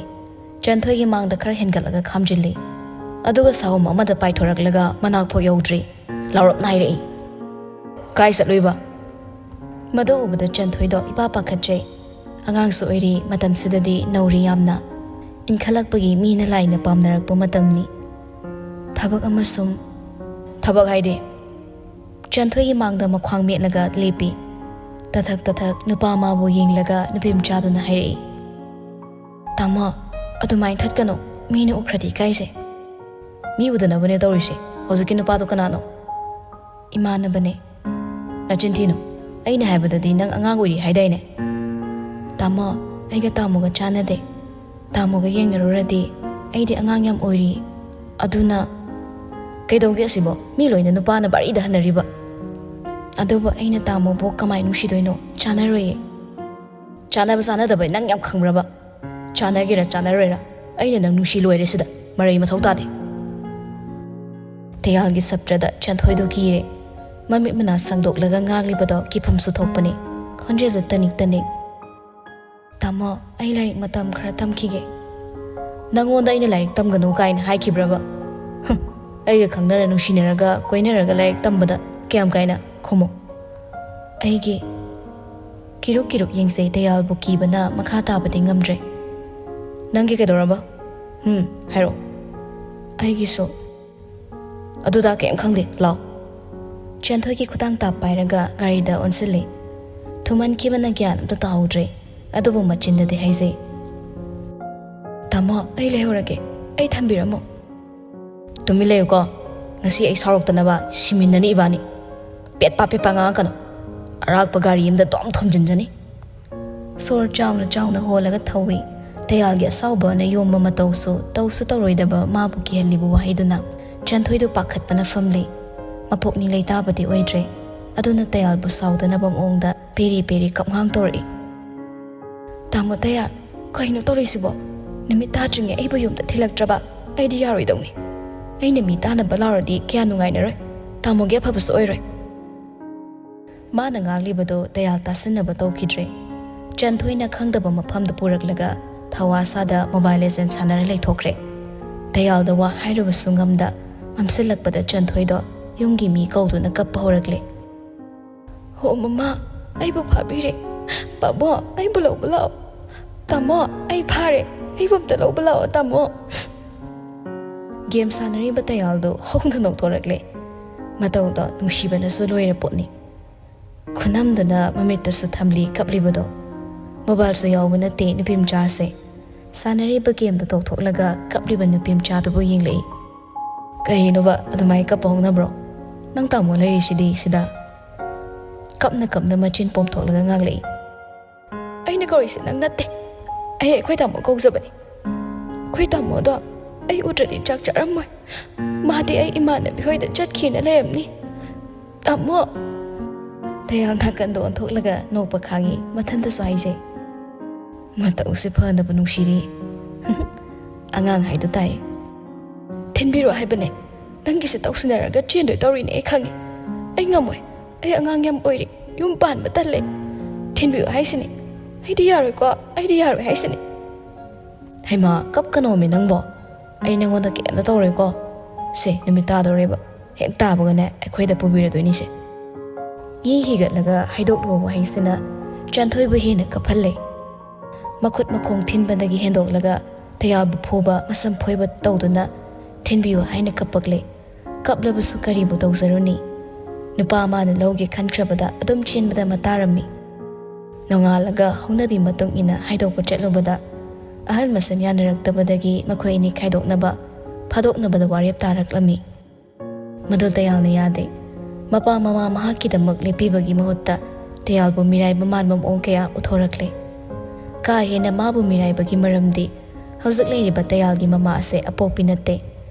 ꯆꯟꯊꯣꯏꯒꯤ ꯃꯥꯡꯗ ꯈꯔ ꯍꯦꯟꯒꯠꯂꯒ ꯈꯥꯝꯖꯤꯜꯂꯤ꯫ ꯑꯗꯨꯒ ꯁꯥꯍꯨꯝ ꯑꯃꯗ ꯄꯥꯏꯊꯣꯔꯛꯂꯒ ꯃꯅꯥꯛꯐꯥꯎ ꯌꯧꯗ꯭ꯔꯤ꯫ ꯂꯥꯎꯔꯞꯅ ꯍꯥꯏꯔꯛꯏ, "ꯀꯥꯏ ꯆꯠꯂꯨꯏꯕ?" ꯃꯗꯨ ꯎꯕꯗ ꯆꯟꯊꯣꯏꯗꯣ ꯏꯄꯥ ꯄꯥꯈꯠꯆꯩ꯫ ꯑꯉꯥꯡꯁꯨ ꯑꯣꯏꯔꯤ, ꯃꯇꯝꯁꯤꯗꯗꯤ ꯅꯧꯔꯤ ꯌꯥꯝꯅ꯫ ꯏꯟꯈꯠꯂꯛꯄꯒꯤ ꯃꯤꯅ ꯂꯥꯏꯅ ꯄꯥꯝꯅꯔꯛꯄ ꯃꯇꯝꯅꯤ꯫ ꯊꯕꯛ ꯑꯃꯁꯨꯡ ꯊꯕꯛ ꯍꯥꯏꯗꯤ? ꯆꯟꯊꯣꯏꯒꯤ ꯃꯥꯡꯗ ꯃꯈ꯭ꯋꯥꯡ ꯃꯦꯠꯂꯒ ꯂꯦꯞꯄꯤ꯫ ꯇꯊꯛ ꯇꯊꯛ ꯅꯨꯄꯥ ꯃꯥꯕꯨ ꯌꯦꯡꯂꯒ ꯅꯨꯄꯤ ꯃꯆꯥꯗꯨꯅ ꯍꯥꯏꯔꯛꯏ, "ꯇꯥꯃꯣ, ꯑꯗꯨꯃꯥꯏꯅ ꯊꯠꯀꯅꯨ, ꯃꯤꯅ ꯎꯈ꯭ꯔꯗꯤ ꯏꯀꯥꯏꯖꯩ"꯫ "ꯃꯤ ꯎꯗꯅꯕꯅꯦ ꯇꯧꯔꯤꯁꯦ꯫ ꯍꯧꯖꯤꯛꯀꯤ ꯅꯨꯄꯥꯗꯣ ꯀꯅꯥꯅꯣ?" "ꯏꯃꯥꯟꯅꯕꯅꯦ"꯫ "ꯅꯆꯤꯟ ꯊꯤꯅꯨ꯫ ꯑꯩꯅ ꯍꯥꯏꯕꯗꯗꯤ ꯅꯪ ꯑꯉꯥꯡ ꯑꯣꯏꯔꯤ ꯍꯥꯏꯗꯥꯏꯅꯦ?" "ꯇꯥꯃꯣ, ꯑꯩꯒ ꯇꯥꯃꯣꯒ ꯆꯥꯟꯅꯗꯦ꯫ ꯇꯥꯃꯣꯒ ꯌꯦꯡꯅꯔꯨꯔꯗꯤ ꯑꯩꯗꯤ ꯑꯉꯥꯡ ꯌꯥꯝ ꯑꯣꯏꯔꯤ꯫ ꯑꯗꯨꯅ"꯫ "ꯀꯩꯗꯧꯒꯦ ꯑꯁꯤꯕꯣ? ꯃꯤ ꯂꯣꯏꯅ ꯅꯨꯄꯥꯅ ꯕꯥꯔꯤꯗ ꯍꯟꯅꯔꯤꯕ꯫ ꯑꯗꯨꯕꯨ ꯑꯩꯅ ꯇꯥꯃꯣꯕꯨ ꯀꯃꯥꯏ ꯅꯨꯡꯁꯤꯗꯣꯏꯅꯣ? ꯆꯥꯟꯅꯔꯣꯏꯌꯦ"꯫ "ꯆꯥꯟꯅꯕ ꯆꯥꯟꯅꯗꯕ ꯅꯪ ꯌꯥꯝ ꯈꯪꯕ꯭ꯔꯕ? ꯆꯥꯟꯅꯒꯦꯔꯥ ꯆꯥꯟꯅꯔꯣꯏꯔꯥ, ꯑꯩꯅ ꯅꯪ ꯅꯨꯡꯁꯤ ꯂꯣꯏꯔꯦ ꯁꯤꯗ꯫ ꯃꯔꯩ ꯃꯊꯧ ꯇꯥꯗꯦ"꯫ ꯇꯌꯥꯜꯒꯤ ꯁꯞꯇ꯭ꯔꯗ ꯆꯟꯊꯣꯏꯗꯨ ꯀꯤꯔꯦ꯫ ꯃꯃꯤꯠ ꯃꯅꯥ ꯁꯪꯗꯣꯛꯂꯒ ꯉꯥꯡꯂꯤꯕꯗꯣ ꯀꯤꯐꯝꯁꯨ ꯊꯣꯛꯄꯅꯤ꯫ ꯈꯣꯟꯖꯦꯜꯗꯨ ꯇꯅꯤꯛ ꯇꯅꯤꯛ꯫ "ꯇꯥꯃꯣ, ꯑꯩ ꯂꯥꯏꯔꯤꯛ ꯃꯇꯝ ꯈꯔ ꯇꯝꯈꯤꯒꯦ"꯫ "ꯅꯪꯉꯣꯟꯗ ꯑꯩꯅ ꯂꯥꯏꯔꯤꯛ ꯇꯝꯒꯅꯨ ꯀꯥꯏꯅ ꯍꯥꯏꯈꯤꯕ꯭ꯔꯕ? ꯍꯨꯝ, ꯑꯩꯒ ꯈꯪꯅꯔ ꯅꯨꯡꯁꯤꯅꯔꯒ ꯀꯣꯏꯅꯔꯒ ꯂꯥꯏꯔꯤꯛ ꯇꯝꯕꯗ ꯀꯌꯥꯝ ꯀꯥꯏꯅ? ꯈꯨꯝꯃꯣ꯫ ꯑꯩꯒꯤ ꯀꯤꯔꯨꯛ ꯀꯤꯔꯨꯛ ꯌꯦꯡꯖꯩ꯫ ꯗꯌꯥꯜꯕꯨ ꯀꯤꯕꯅ ꯃꯈꯥ ꯇꯥꯕꯗꯤ ꯉꯝꯗ꯭ꯔꯦ꯫ "ꯅꯪꯒꯤ ꯀꯩꯗꯧꯔꯕ? ꯎꯝ, ꯍꯥꯏꯔꯛꯑꯣ꯫ ꯑꯩꯒꯤꯁꯨ"꯫ "ꯑꯗꯨꯗ ꯀꯩꯝ ꯈꯪꯗꯦ, ꯂꯥꯎ"꯫ ꯆꯟꯊꯣꯏꯒꯤ ꯈꯨꯗꯥꯡ ꯇꯥꯞ ꯄꯥꯏꯔꯒ ꯒꯥꯔꯤꯗ ꯑꯣꯟꯁꯤꯜꯂꯤ꯫ ꯊꯨꯃꯟꯈꯤꯕꯅ ꯒ꯭ꯌꯥꯟ ꯑꯝꯇ ꯇꯥꯍꯧꯗ꯭ꯔꯦ꯫ ꯑꯗꯨꯕꯨ ꯃꯆꯤꯟꯗꯗꯤ ꯍꯥꯏꯖꯩ, "ꯇꯥꯃꯣ, ꯑꯩ ꯂꯩꯍꯧꯔꯒꯦ, ꯑꯩ ꯊꯝꯕꯤꯔꯝꯃꯣ"꯫ "ꯇꯨꯃꯤꯟ ꯂꯩꯌꯨꯀꯣ, ꯉꯁꯤ ꯑꯩ ꯁꯥꯎꯔꯛꯇꯅꯕ ꯁꯤꯃꯤꯟꯅꯅꯤ ꯏꯕꯥꯅꯤ꯫ ꯄꯦꯠꯄꯥ ꯄꯦꯠꯄꯥ ꯉꯥꯡꯉꯛꯀꯅꯨ꯫ ꯑꯔꯥꯛꯄ ꯒꯥꯔꯤ ꯑꯃꯗ ꯗꯣꯝ ꯊꯣꯝꯖꯤꯟꯖꯅꯤ"꯫ ꯁꯣꯔ ꯆꯥꯎꯅ ꯆꯥꯎꯅ ꯍꯣꯜꯂꯒ ꯊꯧꯏ꯫ ꯗꯌꯥꯜꯒꯤ ꯑꯁꯥꯎꯕꯅ ꯌꯣꯝꯕ ꯃꯇꯧꯁꯨ ꯇꯧꯁꯨ ꯇꯧꯔꯣꯏꯗꯕ ꯃꯥꯕꯨ ꯀꯤꯍꯜꯂꯤꯕ ꯋꯥꯍꯩꯗꯨꯅ ꯆꯟꯊꯣꯏꯗꯨ ꯄꯥꯈꯠꯄꯅ ꯐꯝꯂꯤ꯫ ꯃꯄꯣꯛꯅꯤ ꯂꯩꯇꯥꯕꯗꯤ ꯑꯣꯏꯗ꯭ꯔꯦ꯫ ꯑꯗꯨꯅ ꯗꯌꯥꯜꯕꯨ ꯁꯥꯎꯗꯅꯕ ꯃꯑꯣꯡꯗ ꯄꯦꯔꯤ ꯄꯦꯔꯤ ꯀꯞꯉꯥꯡ ꯇꯧꯔꯛꯏ꯫ "ꯇꯥꯃꯣ ꯗꯌꯥꯜ, ꯀꯩꯅꯣ ꯇꯧꯔꯤꯁꯤꯕꯣ? ꯅꯨꯃꯤꯠ ꯇꯥꯗ꯭ꯔꯤꯉꯩ ꯑꯩꯕꯨ ꯌꯨꯝꯗ ꯊꯤꯜꯂꯛꯇ꯭ꯔꯕ? ꯑꯩꯗꯤ ꯌꯥꯔꯣꯏꯗꯧꯅꯤ꯫ ꯑꯩꯅ ꯃꯤ ꯇꯥꯅꯕ ꯂꯥꯎꯔꯗꯤ ꯀꯌꯥ ꯅꯨꯡꯉꯥꯏꯅꯔꯣꯏ꯫ ꯇꯥꯃꯣꯒꯤ ꯑꯐꯕꯁꯨ ꯑꯣꯏꯔꯣꯏ"꯫ ꯃꯥꯅ ꯉꯥꯡꯂꯤꯕꯗꯨ ꯗꯌꯥꯜ ꯇꯥꯁꯤꯟꯅꯕ ꯇꯧꯈꯤꯗ꯭ꯔꯦ꯫ ꯆꯟꯊꯣꯏꯅ ꯈꯪꯗꯕ ꯃꯐꯝꯗ ꯄꯨꯔꯛꯂꯒ ꯊꯋꯥ ꯁꯥꯗ Mobile Legend ꯁꯥꯟꯅꯔ ꯂꯩꯊꯣꯛꯈ꯭ꯔꯦ꯫ ꯗꯌꯥꯜꯗ ꯋꯥ ꯍꯥꯏꯔꯨꯕꯁꯨ ꯉꯝꯗ ꯃꯝꯁꯤꯜꯂꯛꯄꯗ ꯆꯟꯊꯣꯏꯗꯣ ꯌꯨꯝꯒꯤ ꯃꯤ ꯀꯧꯗꯨꯅ ꯀꯞꯄ ꯍꯧꯔꯛꯂꯦ꯫ "ꯍꯣ ꯃꯃꯥ, ꯑꯩꯕꯨ ꯐꯥꯕꯤꯔꯦ꯫ ꯄꯥꯕꯣ, ꯑꯩꯕꯨ ꯂꯧꯕ ꯂꯥꯛꯑꯣ꯫ ꯇꯥꯃꯣ, ꯑꯩ ꯐꯥꯔꯦ꯫ ꯑꯩꯕꯨ ꯑꯝꯇ ꯂꯧꯕ ꯂꯥꯛꯑꯣ, ꯇꯥꯃꯣ"꯫ ꯒꯦꯝ ꯁꯥꯟꯅꯔꯤꯕ ꯗꯌꯥꯜꯗꯣ ꯍꯧꯅ ꯅꯣꯛꯊꯣꯔꯛꯂꯦ꯫ ꯃꯇꯧꯗꯣ ꯅꯨꯡꯁꯤꯕꯅꯁꯨ ꯂꯣꯏꯔ ꯄꯣꯠꯅꯤ꯫ ꯈꯨꯅꯝꯗꯨꯅ ꯃꯃꯤꯠꯇꯁꯨ ꯊꯝꯂꯤ ꯀꯞꯂꯤꯕꯗꯣ꯫ Mobileꯁꯨ ꯌꯥꯎꯕ ꯅꯠꯇꯦ ꯅꯨꯄꯤ ꯃꯆꯥꯁꯦ꯫ ꯁꯥꯟꯅꯔꯤꯕ ꯒꯦꯝꯗꯣ ꯇꯣꯛꯊꯣꯛꯂꯒ ꯀꯞꯂꯤꯕ ꯅꯨꯄꯤ ꯃꯆꯥꯗꯨꯕꯨ ꯌꯦꯡꯂꯛꯏ꯫ "ꯀꯩꯅꯣꯕ ꯑꯗꯨꯃꯥꯏꯅ ꯀꯞꯄ ꯍꯧꯅꯕ꯭ꯔꯣ? ꯅꯪ ꯇꯥꯃꯣ ꯂꯩꯔꯤꯁꯤꯗꯤ ꯁꯤꯗ"꯫ ꯀꯞꯅ ꯀꯞꯅ ꯃꯆꯤꯟ ꯄꯣꯝꯊꯣꯛꯂꯒ ꯉꯥꯡꯂꯛꯏ꯫ "ꯑꯩꯅ ꯀꯧꯔꯤꯁꯦ ꯅꯪ ꯅꯠꯇꯦ꯫ ꯑꯩ ꯑꯩꯈꯣꯏ ꯇꯥꯃꯣ ꯀꯧꯖꯕꯅꯤ꯫ ꯑꯩꯈꯣꯏ ꯇꯥꯃꯣꯗꯣ ꯑꯩ ꯎꯗ꯭ꯔꯗꯤ ꯆꯥꯛ ꯆꯥꯔꯝꯃꯣꯏ꯫ ꯃꯥꯗꯤ ꯑꯩ ꯏꯃꯥꯟꯅꯕꯤ ꯍꯣꯏꯗ ꯆꯠꯈꯤꯅ ꯂꯩꯔꯝꯅꯤ꯫ ꯇꯥꯃꯣ!" ꯗꯌꯥꯜ ꯅꯥꯀꯟꯗ ꯑꯣꯟꯊꯣꯛꯂꯒ ꯅꯣꯛꯄ ꯈꯥꯡꯉꯤ, ꯃꯊꯟꯇꯁꯨ ꯍꯥꯏꯖꯩ꯫ "ꯃꯇꯧꯁꯦ ꯐꯅꯕ ꯅꯨꯡꯁꯤꯔꯤ꯫ ꯑꯉꯥꯡ ꯍꯥꯏꯗꯣ ꯇꯥꯏ꯫ ꯊꯤꯟꯕꯤꯔꯣ ꯍꯥꯏꯕꯅꯦ꯫ ꯅꯪꯒꯤꯁꯦ ꯇꯧꯁꯤꯟꯅꯔꯒ ꯆꯦꯟꯗꯣꯏ ꯇꯧꯔꯤꯅꯦ ꯑꯩ ꯈꯪꯉꯤ꯫ ꯑꯩ ꯉꯝꯃꯣꯏ꯫ ꯑꯩ ꯑꯉꯥꯡ ꯌꯥꯝ ꯑꯣꯏꯔꯤ꯫ ꯌꯨꯝ ꯄꯥꯟꯕ ꯇꯜꯂꯦ꯫ ꯊꯤꯟꯕꯤꯌꯨ ꯍꯥꯏꯁꯤꯅꯤ꯫ ꯑꯩꯗꯤ ꯌꯥꯔꯣꯏꯀꯣ꯫ ꯑꯩꯗꯤ ꯌꯥꯔꯣꯏ ꯍꯥꯏꯁꯤꯅꯤ"꯫ "ꯍꯩꯃꯥ, ꯀꯞꯀꯅꯣꯃꯤ ꯅꯪꯕꯣ꯫ ꯑꯩ ꯅꯪꯉꯣꯟꯗ ꯀꯩꯝꯇ ꯇꯧꯔꯣꯏꯀꯣ꯫ ꯁꯦ, ꯅꯨꯃꯤꯠ ꯇꯥꯗꯧꯔꯦꯕ꯫ ꯍꯦꯛ ꯇꯥꯕꯒꯅꯦ ꯑꯩꯈꯣꯏꯗ ꯄꯨꯕꯤꯔꯗꯣꯏꯅꯤꯁꯦ"꯫ ꯏ ꯍꯤꯒꯠꯂꯒ ꯍꯥꯏꯗꯣꯛꯂꯨꯕ ꯋꯥꯍꯩꯁꯤꯅ ꯆꯥꯟꯊꯣꯏꯕꯨ ꯍꯦꯟꯅ ꯀꯞꯍꯜꯂꯦ꯫ ꯃꯈꯨꯠ ꯃꯈꯣꯡ ꯊꯤꯟꯕꯗꯒꯤ ꯍꯦꯟꯗꯣꯛꯂꯒ ꯇꯌꯥꯜꯕꯨ ꯐꯨꯕ, ꯃꯁꯝ ꯐꯣꯏꯕ ꯇꯧꯗꯨꯅ "ꯊꯤꯟꯕꯤꯌꯨ" ꯍꯥꯏꯅ ꯀꯞꯄꯛꯂꯦ꯫ ꯀꯞꯂꯕꯁꯨ ꯀꯔꯤꯕꯨ ꯇꯧꯖꯔꯨꯅꯤ? ꯅꯨꯄꯥ ꯃꯥꯅ ꯂꯧꯒꯦ ꯈꯟꯈ꯭ꯔꯕꯗ ꯑꯗꯨꯝ ꯆꯦꯟꯕꯗ ꯃꯇꯥꯔꯝꯃꯤ꯫ ꯅꯣꯡꯉꯥꯜꯂꯒ ꯍꯧꯅꯕꯤ ꯃꯇꯨꯡ ꯏꯟꯅ ꯍꯥꯏꯗꯣꯛꯄ ꯆꯠꯂꯨꯕꯗ, ꯑꯍꯜ ꯃꯁꯦꯟ ꯌꯥꯅꯔꯛꯇꯕꯗꯒꯤ ꯃꯈꯣꯏ ꯑꯅꯤ ꯈꯥꯏꯗꯣꯛꯅꯕ, ꯐꯥꯗꯣꯛꯅꯕꯗ ꯋꯥꯔꯦꯞ ꯇꯥꯔꯛꯂꯝꯃꯤ꯫ ꯃꯗꯨ ꯇꯌꯥꯜꯅ ꯌꯥꯗꯦ꯫ ꯃꯄꯥ ꯃꯃꯥ ꯃꯍꯥꯛꯀꯤꯗꯃꯛ ꯂꯦꯞꯄꯤꯕꯒꯤ ꯃꯍꯨꯠꯇ ꯇꯌꯥꯜꯕꯨ ꯃꯤꯔꯥꯏꯕ ꯃꯥꯟꯕ ꯃꯑꯣꯡ ꯀꯌꯥ ꯎꯠꯊꯣꯔꯛꯂꯦ꯫ ꯀꯥ ꯍꯦꯟꯅ ꯃꯥꯕꯨ ꯃꯤꯔꯥꯏꯕꯒꯤ ꯃꯔꯝꯗꯤ ꯍꯧꯖꯤꯛ ꯂꯩꯔꯤꯕ ꯇꯌꯥꯜꯒꯤ ꯃꯃꯥ ꯑꯁꯦ ꯑꯄꯣꯛꯄꯤ ꯅꯠꯇꯦ꯫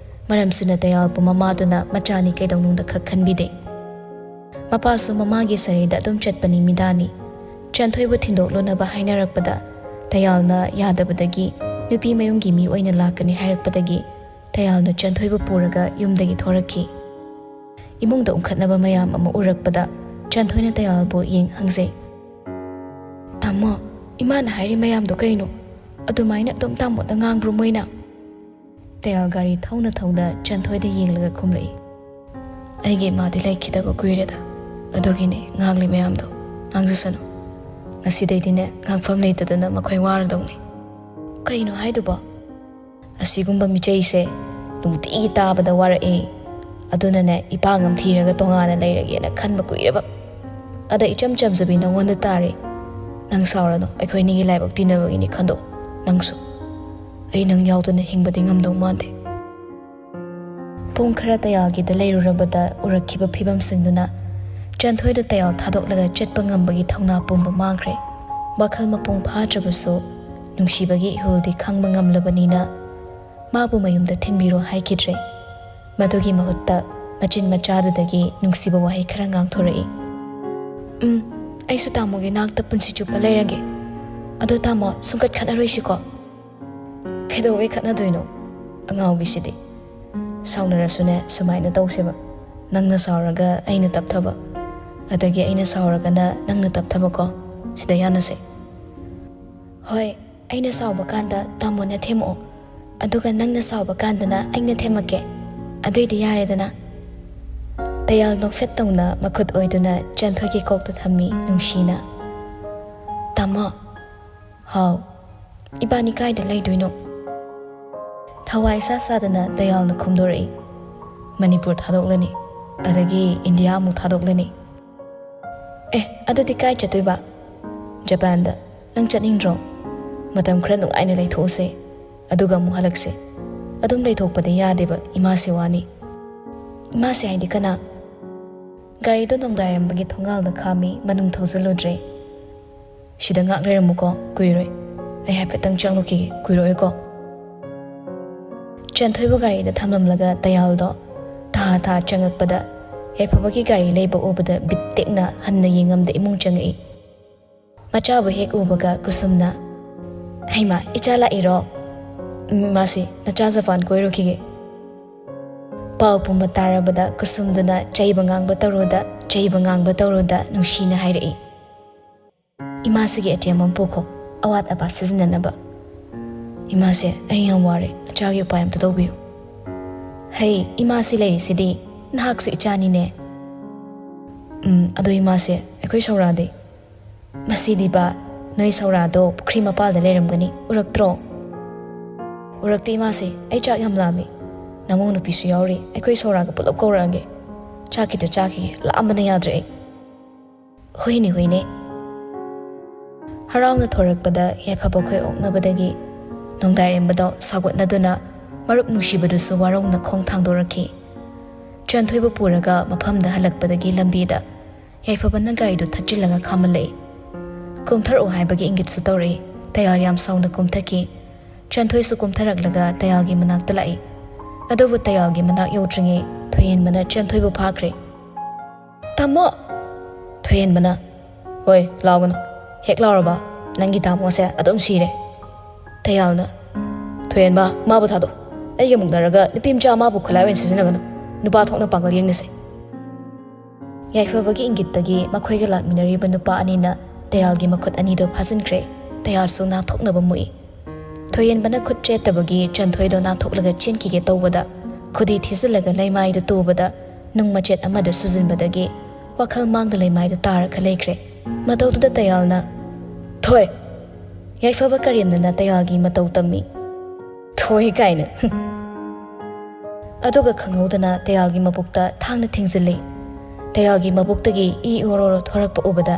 ꯃꯔꯝꯁꯤꯅ ꯇꯌꯥꯜꯕꯨ ꯃꯃꯥꯗꯨꯅ ꯃꯆꯥꯅꯤ ꯀꯩꯗꯧꯅꯨꯡꯗ ꯈꯛ ꯈꯟꯕꯤꯗꯦ꯫ ꯃꯄꯥꯁꯨ ꯃꯃꯥꯒꯤ ꯁꯔꯤꯗ ꯑꯗꯨꯝ ꯆꯠꯄꯅꯤ ꯃꯤꯗꯥꯅꯤ꯫ ꯆꯥꯟꯊꯣꯏꯕꯨ ꯊꯤꯟꯗꯣꯛꯂꯨꯅꯕ ꯍꯥꯏꯅꯔꯛꯄꯗ ꯇꯌꯥꯜꯅ ꯌꯥꯗꯕꯗꯒꯤ, ꯅꯨꯄꯤ ꯃꯌꯨꯝꯒꯤ ꯃꯤ ꯑꯣꯏꯅ ꯂꯥꯛꯀꯅꯤ ꯍꯥꯏꯔꯛꯄꯗꯒꯤ ꯇꯌꯥꯜꯅ ꯆꯥꯟꯊꯣꯏꯕꯨ ꯄꯨꯔꯒ ꯌꯨꯝꯗꯒꯤ ꯊꯣꯔꯛꯈꯤ꯫ ꯏꯃꯨꯡꯗ ꯎꯪꯈꯠꯅꯕ ꯃꯌꯥꯝ ꯑꯃ ꯎꯔꯛꯄꯗ ꯆꯥꯟꯊꯣꯏꯅ ꯇꯌꯥꯜꯕꯨ ꯌꯦꯡ ꯍꯪꯖꯩ꯫ "ꯇꯥꯃꯣ, ꯏꯃꯥꯅ ꯍꯥꯏꯔꯤ ꯃꯌꯥꯝꯗꯣ ꯀꯩꯅꯣ? ꯑꯗꯨꯃꯥꯏꯅ ꯑꯗꯨꯝ ꯇꯥꯃꯣꯗ ꯉꯥꯡꯕ꯭ꯔꯣ ꯃꯣꯏꯅ?" ꯇꯌꯥꯜ ꯒꯥꯔꯤ ꯊꯧꯅ ꯊꯧꯅ ꯆꯥꯟꯊꯣꯏꯗ ꯌꯦꯡꯂꯒ ꯈꯨꯝꯂꯛꯏ꯫ "ꯑꯩꯒꯤ ꯏꯃꯥꯗꯤ ꯂꯩꯈꯤꯗꯕ ꯀꯨꯏꯔꯦꯗ, ꯑꯗꯨꯒꯤꯅꯦ ꯉꯥꯡꯂꯤ ꯃꯌꯥꯝꯗꯣ꯫ ꯉꯥꯡꯖꯁꯅꯨ꯫ ꯉꯁꯤꯗꯩꯗꯤꯅꯦ ꯉꯥꯡꯐꯝ ꯂꯩꯇꯗꯅ ꯃꯈꯣꯏ ꯋꯥꯔꯗꯧꯅꯤ꯫" "ꯀꯩꯅꯣ ꯍꯥꯏꯗꯨꯕꯣ?" "ꯑꯁꯤꯒꯨꯝꯕ ꯃꯤꯆꯩꯁꯦ ꯅꯨꯡꯇꯤꯒꯤ ꯇꯥꯕꯗ ꯋꯥꯔꯛꯑꯦ꯫ ꯑꯗꯨꯅꯅꯦ ꯏꯄꯥꯡ ꯑꯃ ꯊꯤꯔꯒ ꯇꯣꯉꯥꯟꯅ ꯂꯩꯔꯒꯦꯅ ꯈꯟꯕ ꯀꯨꯏꯔꯕ꯫ ꯑꯗ ꯏꯆꯝ ꯆꯝꯖꯕꯤ ꯅꯉꯣꯟꯗ ꯇꯥꯔꯦ꯫ ꯅꯪ ꯁꯥꯎꯔꯅꯨ, ꯑꯩꯈꯣꯏꯅꯤꯒꯤ ꯂꯥꯏꯕꯛ ꯇꯤꯟꯅꯕꯒꯤꯅꯤ ꯈꯟꯗꯣꯛ ꯅꯪꯁꯨ꯫ ꯑꯩ ꯅꯪ ꯌꯥꯎꯗꯅ ꯍꯤꯡꯕꯗꯤ ꯉꯝꯗꯧ ꯃꯥꯟꯗꯦ꯫" ꯄꯨꯡ ꯈꯔ ꯇꯌꯥꯜꯒꯤꯗ ꯂꯩꯔꯨꯔꯕꯗ ꯎꯔꯛꯈꯤꯕ ꯐꯤꯕꯝꯁꯤꯡꯗꯨꯅ ꯆꯥꯟꯊꯣꯏꯗ ꯇꯌꯥꯜ ꯊꯥꯗꯣꯛꯂꯒ ꯆꯠꯄ ꯉꯝꯕꯒꯤ ꯊꯧꯅꯥ ꯄꯨꯝꯕ ꯃꯥꯡꯈ꯭ꯔꯦ꯫ ꯋꯥꯈꯜ ꯃꯄꯨꯡ ꯐꯥꯗ꯭ꯔꯕꯁꯨ ꯅꯨꯡꯁꯤꯕꯒꯤ ꯏꯍꯨꯜꯗꯤ ꯈꯪꯕ ꯉꯝꯂꯕꯅꯤꯅ ꯃꯥꯕꯨ ꯃꯌꯨꯝꯗ ꯊꯤꯟꯕꯤꯔꯣ ꯍꯥꯏꯈꯤꯗ꯭ꯔꯦ꯫ ꯃꯗꯨꯒꯤ ꯃꯍꯨꯠꯇ ꯃꯆꯤꯟ ꯃꯆꯥꯗꯨꯗꯒꯤ ꯅꯨꯡꯁꯤꯕ ꯋꯥꯍꯩ ꯈꯔ ꯉꯥꯡꯊꯣꯔꯛꯏ꯫ "ꯎꯝ, ꯑꯩꯁꯨ ꯇꯥꯃꯣꯒꯤ ꯅꯥꯛꯇ ꯄꯨꯟꯁꯤ ꯆꯨꯞꯄ ꯂꯩꯔꯒꯦ꯫ ꯑꯗꯣ ꯇꯥꯃꯣ, ꯁꯨꯡꯀꯠ ꯈꯠꯅꯔꯣꯏꯁꯤꯀꯣ?" "ꯀꯩꯗꯧꯕꯩ ꯈꯠꯅꯗꯣꯏꯅꯣ? ꯑꯉꯥꯎꯕꯤꯁꯤꯗꯤ꯫ ꯁꯥꯎꯅꯔꯁꯨꯅꯦ, ꯁꯨꯃꯥꯏꯅ ꯇꯧꯁꯦꯕ꯫ ꯅꯪꯅ ꯁꯥꯎꯔꯒ ꯑꯩꯅ ꯇꯞꯊꯕ, ꯑꯗꯒꯤ ꯑꯩꯅ ꯁꯥꯎꯔꯒꯅ ꯅꯪꯅ ꯇꯞꯊꯕꯀꯣ꯫ ꯁꯤꯗ ꯌꯥꯅꯁꯦ꯫" "ꯍꯣꯏ, ꯑꯩꯅ ꯁꯥꯎꯕ ꯀꯥꯟꯗ ꯇꯥꯃꯣꯅ ꯊꯦꯝꯃꯛꯑꯣ, ꯑꯗꯨꯒ ꯅꯪꯅ ꯁꯥꯎꯕ ꯀꯥꯟꯗꯅ ꯑꯩꯅ ꯊꯦꯝꯃꯛꯀꯦ꯫ ꯑꯗꯨꯏꯗꯤ ꯌꯥꯔꯦꯗꯅ?" ꯗꯌꯥꯜ ꯅꯣꯛꯐꯦꯠ ꯇꯧꯅ ꯃꯈꯨꯠ ꯑꯣꯏꯗꯨꯅ ꯆꯟꯊꯣꯏꯒꯤ ꯀꯣꯛꯇ ꯊꯝꯃꯤ ꯅꯨꯡꯁꯤꯅ꯫ "ꯇꯥꯃꯣ!" "ꯍꯥꯎ?" "ꯏꯕꯥꯅꯤ ꯀꯥꯏꯗ ꯂꯩꯗꯣꯏꯅꯣ?" ꯊꯋꯥꯏ ꯁꯥ ꯁꯥꯗꯅ ꯗꯌꯥꯜꯅ ꯈꯨꯝꯗꯣꯔꯛꯏ꯫ "ꯃꯅꯤꯄꯨꯔ ꯊꯥꯗꯣꯛꯂꯅꯤ, ꯑꯗꯒꯤ ꯏꯟꯗꯤꯌꯥ ꯑꯃꯨꯛ ꯊꯥꯗꯣꯛꯂꯅꯤ꯫" "ꯑꯦ, ꯑꯗꯨꯗꯤ ꯀꯥꯏ ꯆꯠꯇꯣꯏꯕ?" "ꯖꯄꯥꯟꯗ꯫ ꯅꯪ ꯆꯠꯅꯤꯡꯗ꯭ꯔꯣ? ꯃꯇꯝ ꯈꯔ ꯅꯨꯡꯉꯥꯏꯅ ꯂꯩꯊꯣꯛꯎꯁꯦ, ꯑꯗꯨꯒ ꯑꯃꯨꯛ ꯍꯜꯂꯛꯁꯦ꯫" "ꯑꯗꯨꯝ ꯂꯩꯊꯣꯛꯄꯗꯤ ꯌꯥꯗꯦꯕ, ꯏꯃꯥꯁꯦ ꯋꯥꯅꯤ꯫" "ꯏꯃꯥꯁꯦ ꯍꯥꯏꯗꯤ ꯀꯅꯥ?" ꯒꯥꯔꯤꯗꯣ ꯅꯣꯡꯗꯥꯏꯔꯝꯕꯒꯤ ꯊꯣꯡꯒꯥꯜꯗ ꯈꯥꯝꯃꯤ, ꯃꯅꯨꯡ ꯊꯧꯖꯤꯜꯂꯨꯗ꯭ꯔꯦ꯫ "ꯁꯤꯗ ꯉꯥꯛ ꯂꯩꯔꯝꯃꯨꯀꯣ, ꯀꯨꯏꯔꯣꯏ꯫ ꯑꯩ ꯍꯥꯏꯐꯦꯠꯇꯪ ꯆꯪꯂꯨꯈꯤꯒꯦ, ꯀꯨꯏꯔꯣꯏꯀꯣ꯫" ꯆꯟꯊꯣꯏꯕꯨ ꯒꯥꯔꯤꯗ ꯊꯝꯂꯝꯂꯒ ꯗꯌꯥꯜꯗꯣ ꯊꯥ ꯊꯥ ꯆꯪꯉꯛꯄꯗ ꯌꯥꯏꯐꯕꯒꯤ ꯒꯥꯔꯤ ꯂꯩꯕ ꯎꯕꯗ ꯕꯤꯠ ꯇꯦꯛꯅ ꯍꯟꯅ ꯌꯦꯡꯉꯝꯗ ꯏꯃꯨꯡ ꯆꯪꯉꯛꯏ꯫ ꯃꯆꯥꯕꯨ ꯍꯦꯛ ꯎꯕꯒ ꯀꯨꯁꯨꯝꯅ, "ꯍꯩꯃꯥ, ꯏꯆꯥ ꯂꯥꯛꯏꯔꯣ?" "ꯎꯝ, ꯃꯥꯁꯤ ꯅꯆꯥ ꯖꯄꯥꯟ ꯀꯣꯏꯔꯨꯈꯤꯒꯦ꯫" ꯄꯥꯎ ꯄꯨꯝꯕ ꯇꯥꯔꯕꯗ ꯀꯨꯁꯨꯝꯗꯨꯅ ꯆꯩꯕ ꯉꯥꯡꯕ ꯇꯧꯔꯨꯗ, ꯆꯩꯕ ꯉꯥꯡꯕ ꯇꯧꯔꯨꯗ ꯅꯨꯡꯁꯤꯅ ꯍꯥꯏꯔꯛꯏ, "ꯏꯃꯥꯁꯤꯒꯤ ꯑꯦ ꯇꯤ ꯑꯦꯝ ꯑꯃ ꯄꯨꯈꯣ, ꯑꯋꯥꯠ ꯑꯄꯥ ꯁꯤꯖꯤꯟꯅꯅꯕ꯫" "ꯏꯃꯥꯁꯦ, ꯑꯩ ꯌꯥꯝ ꯋꯥꯔꯦ, ꯏꯆꯥꯒꯤ ꯎꯄꯥꯏ ꯑꯝꯇ ꯇꯧꯕꯤꯌꯨ꯫" "ꯍꯩ, ꯏꯃꯥꯁꯤ ꯂꯩꯔꯤꯁꯤꯗꯤ, ꯅꯍꯥꯛꯁꯨ ꯏꯆꯥꯅꯤꯅꯦ꯫" "ꯎꯝ, ꯑꯗꯣ ꯏꯃꯥꯁꯦ, ꯑꯩꯈꯣꯏ ꯁꯧꯔꯥꯗꯤ?" "ꯃꯁꯤꯗꯤꯕ, ꯅꯣꯏ ꯁꯧꯔꯥꯗꯣ ꯄꯨꯈ꯭ꯔꯤ ꯃꯄꯥꯜꯗ ꯂꯩꯔꯝꯒꯅꯤ, ꯎꯔꯛꯇ꯭ꯔꯣ?" "ꯎꯔꯛꯇꯦ ꯏꯃꯥꯁꯦ, ꯑꯩ ꯆꯥꯛ ꯌꯥꯝ ꯂꯥꯝꯃꯤ꯫ ꯅꯃꯧ ꯅꯨꯄꯤꯁꯨ ꯌꯥꯎꯔꯤ, ꯑꯩꯈꯣꯏ ꯁꯧꯔꯥꯒ ꯄꯨꯂꯞ ꯀꯧꯔꯛꯑꯒꯦ꯫ ꯆꯥꯛ ꯈꯤꯇ ꯆꯥꯈꯤꯒꯦ, ꯂꯥꯝꯕꯅ ꯌꯥꯗ꯭ꯔꯦ ꯑꯩ꯫" "ꯍꯣꯏꯅꯦ, ꯍꯣꯏꯅꯦ꯫" ꯍꯔꯥꯎꯅ ꯊꯣꯔꯛꯄꯗ ꯌꯥꯏꯐꯕ ꯈꯣꯏ ꯑꯣꯛꯅꯕꯗꯒꯤ ꯅꯣꯡꯗꯥꯏꯔꯦꯝꯕꯗꯣ ꯁꯥꯎꯒꯠꯅꯗꯨꯅ ꯃꯔꯨꯞ ꯅꯨꯡꯁꯤꯕꯗꯨꯁꯨ ꯋꯥꯔꯧꯅ ꯈꯣꯡ ꯊꯥꯡꯗꯣꯔꯛꯈꯤ꯫ ꯆꯟꯊꯣꯏꯕꯨ ꯄꯨꯔꯒ ꯃꯐꯝꯗ ꯍꯜꯂꯛꯄꯗꯒꯤ ꯂꯝꯕꯤꯗ ꯌꯥꯏꯐꯕꯅ ꯒꯥꯔꯤꯗꯨ ꯊꯠꯆꯤꯜꯂꯒ ꯈꯥꯝꯍꯜꯂꯛꯏ꯫ "ꯀꯨꯝꯊꯔꯛꯑꯣ" ꯍꯥꯏꯕꯒꯤ ꯏꯪꯒꯤꯠꯁꯨ ꯇꯧꯔꯛꯏ꯫ ꯇꯌꯥꯜ ꯌꯥꯝ ꯁꯥꯎꯅ ꯀꯨꯝꯊꯈꯤ꯫ ꯆꯟꯊꯣꯏꯁꯨ ꯀꯨꯝꯊꯔꯛꯂꯒ ꯇꯌꯥꯜꯒꯤ ꯃꯅꯥꯛꯇ ꯂꯥꯛꯏ꯫ ꯑꯗꯨꯕꯨ ꯇꯌꯥꯜꯒꯤ ꯃꯅꯥꯛ ꯌꯧꯗ꯭ꯔꯤꯉꯩ ꯊꯣꯏꯍꯦꯟꯕꯅ ꯆꯟꯊꯣꯏꯕꯨ ꯐꯥꯈ꯭ꯔꯦ꯫ "ꯇꯥꯃꯣ!" ꯊꯣꯏꯍꯦꯟꯕꯅ, "ꯍꯣꯏ, ꯂꯥꯎꯒꯅꯨ꯫ ꯍꯦꯛ ꯂꯥꯎꯔꯕ, ꯅꯪꯒꯤ ꯇꯥꯃꯣꯁꯦ ꯑꯗꯨꯝ ꯁꯤꯔꯦ꯫" ꯇꯌꯥꯜꯅ, "ꯊꯣꯏꯍꯦꯟꯕ, ꯃꯥꯕꯨ ꯊꯥꯗꯣꯛ꯫ ꯑꯩꯒ ꯃꯨꯛꯅꯔꯒ ꯅꯨꯄꯤ ꯃꯆꯥ ꯑꯃꯕꯨ ꯈꯨꯠꯂꯥꯏ ꯑꯣꯏꯅ ꯁꯤꯖꯤꯟꯅꯒꯅꯨ꯫ ꯅꯨꯄꯥ ꯊꯣꯛꯅ ꯄꯥꯡꯒꯜ ꯌꯦꯡꯅꯁꯦ꯫" ꯌꯥꯏꯐꯕꯒꯤ ꯏꯪꯒꯤꯠꯇꯒꯤ ꯃꯈꯣꯏꯒ ꯂꯥꯛꯃꯤꯟꯅꯔꯤꯕ ꯅꯨꯄꯥ ꯑꯅꯤꯅ ꯇꯌꯥꯜꯒꯤ ꯃꯈꯨꯠ ꯑꯅꯤꯗꯨ ꯐꯥꯖꯤꯟꯈ꯭ꯔꯦ꯫ ꯇꯌꯥꯜꯁꯨ ꯅꯥꯟꯊꯣꯛꯅꯕ ꯃꯨꯛꯏ꯫ ꯊꯣꯏꯍꯦꯟꯕꯅ ꯈꯨꯠ ꯆꯦꯠꯇꯕꯒꯤ ꯆꯟꯊꯣꯏꯗꯣ ꯅꯥꯟꯊꯣꯛꯂꯒ ꯆꯦꯟꯈꯤꯒꯦ ꯇꯧꯕꯗ, ꯈꯨꯗꯤ ꯊꯤꯖꯤꯜꯂꯒ ꯂꯩꯃꯥꯏꯗ ꯇꯨꯕꯗ, ꯅꯨꯡ ꯃꯆꯦꯠ ꯑꯃꯗ ꯁꯨꯖꯤꯟꯕꯗꯒꯤ ꯋꯥꯈꯜ ꯃꯥꯡꯗ ꯂꯩꯃꯥꯏꯗ ꯇꯥꯔꯒ ꯂꯩꯈ꯭ꯔꯦ꯫ ꯃꯇꯧꯗꯨꯗ ꯇꯌꯥꯜꯅ, "ꯊꯣꯏ!" ꯌꯥꯏꯐꯕ ꯀꯔꯦꯝꯅꯅ ꯇꯌꯥꯜꯒꯤ ꯃꯇꯧ ꯇꯝꯃꯤ꯫ "ꯊꯣꯏ" ꯀꯥꯏꯅ꯫ ꯑꯗꯨꯒ ꯈꯪꯍꯧꯗꯅ ꯇꯌꯥꯜꯒꯤ ꯃꯕꯨꯛꯇ ꯊꯥꯡꯅ ꯊꯤꯡꯖꯤꯜꯂꯤ꯫ ꯇꯌꯥꯜꯒꯤ ꯃꯕꯨꯛꯇꯒꯤ ꯏ ꯑꯣꯔꯣ ꯑꯣꯔꯣ ꯊꯣꯔꯛꯄ ꯎꯕꯗ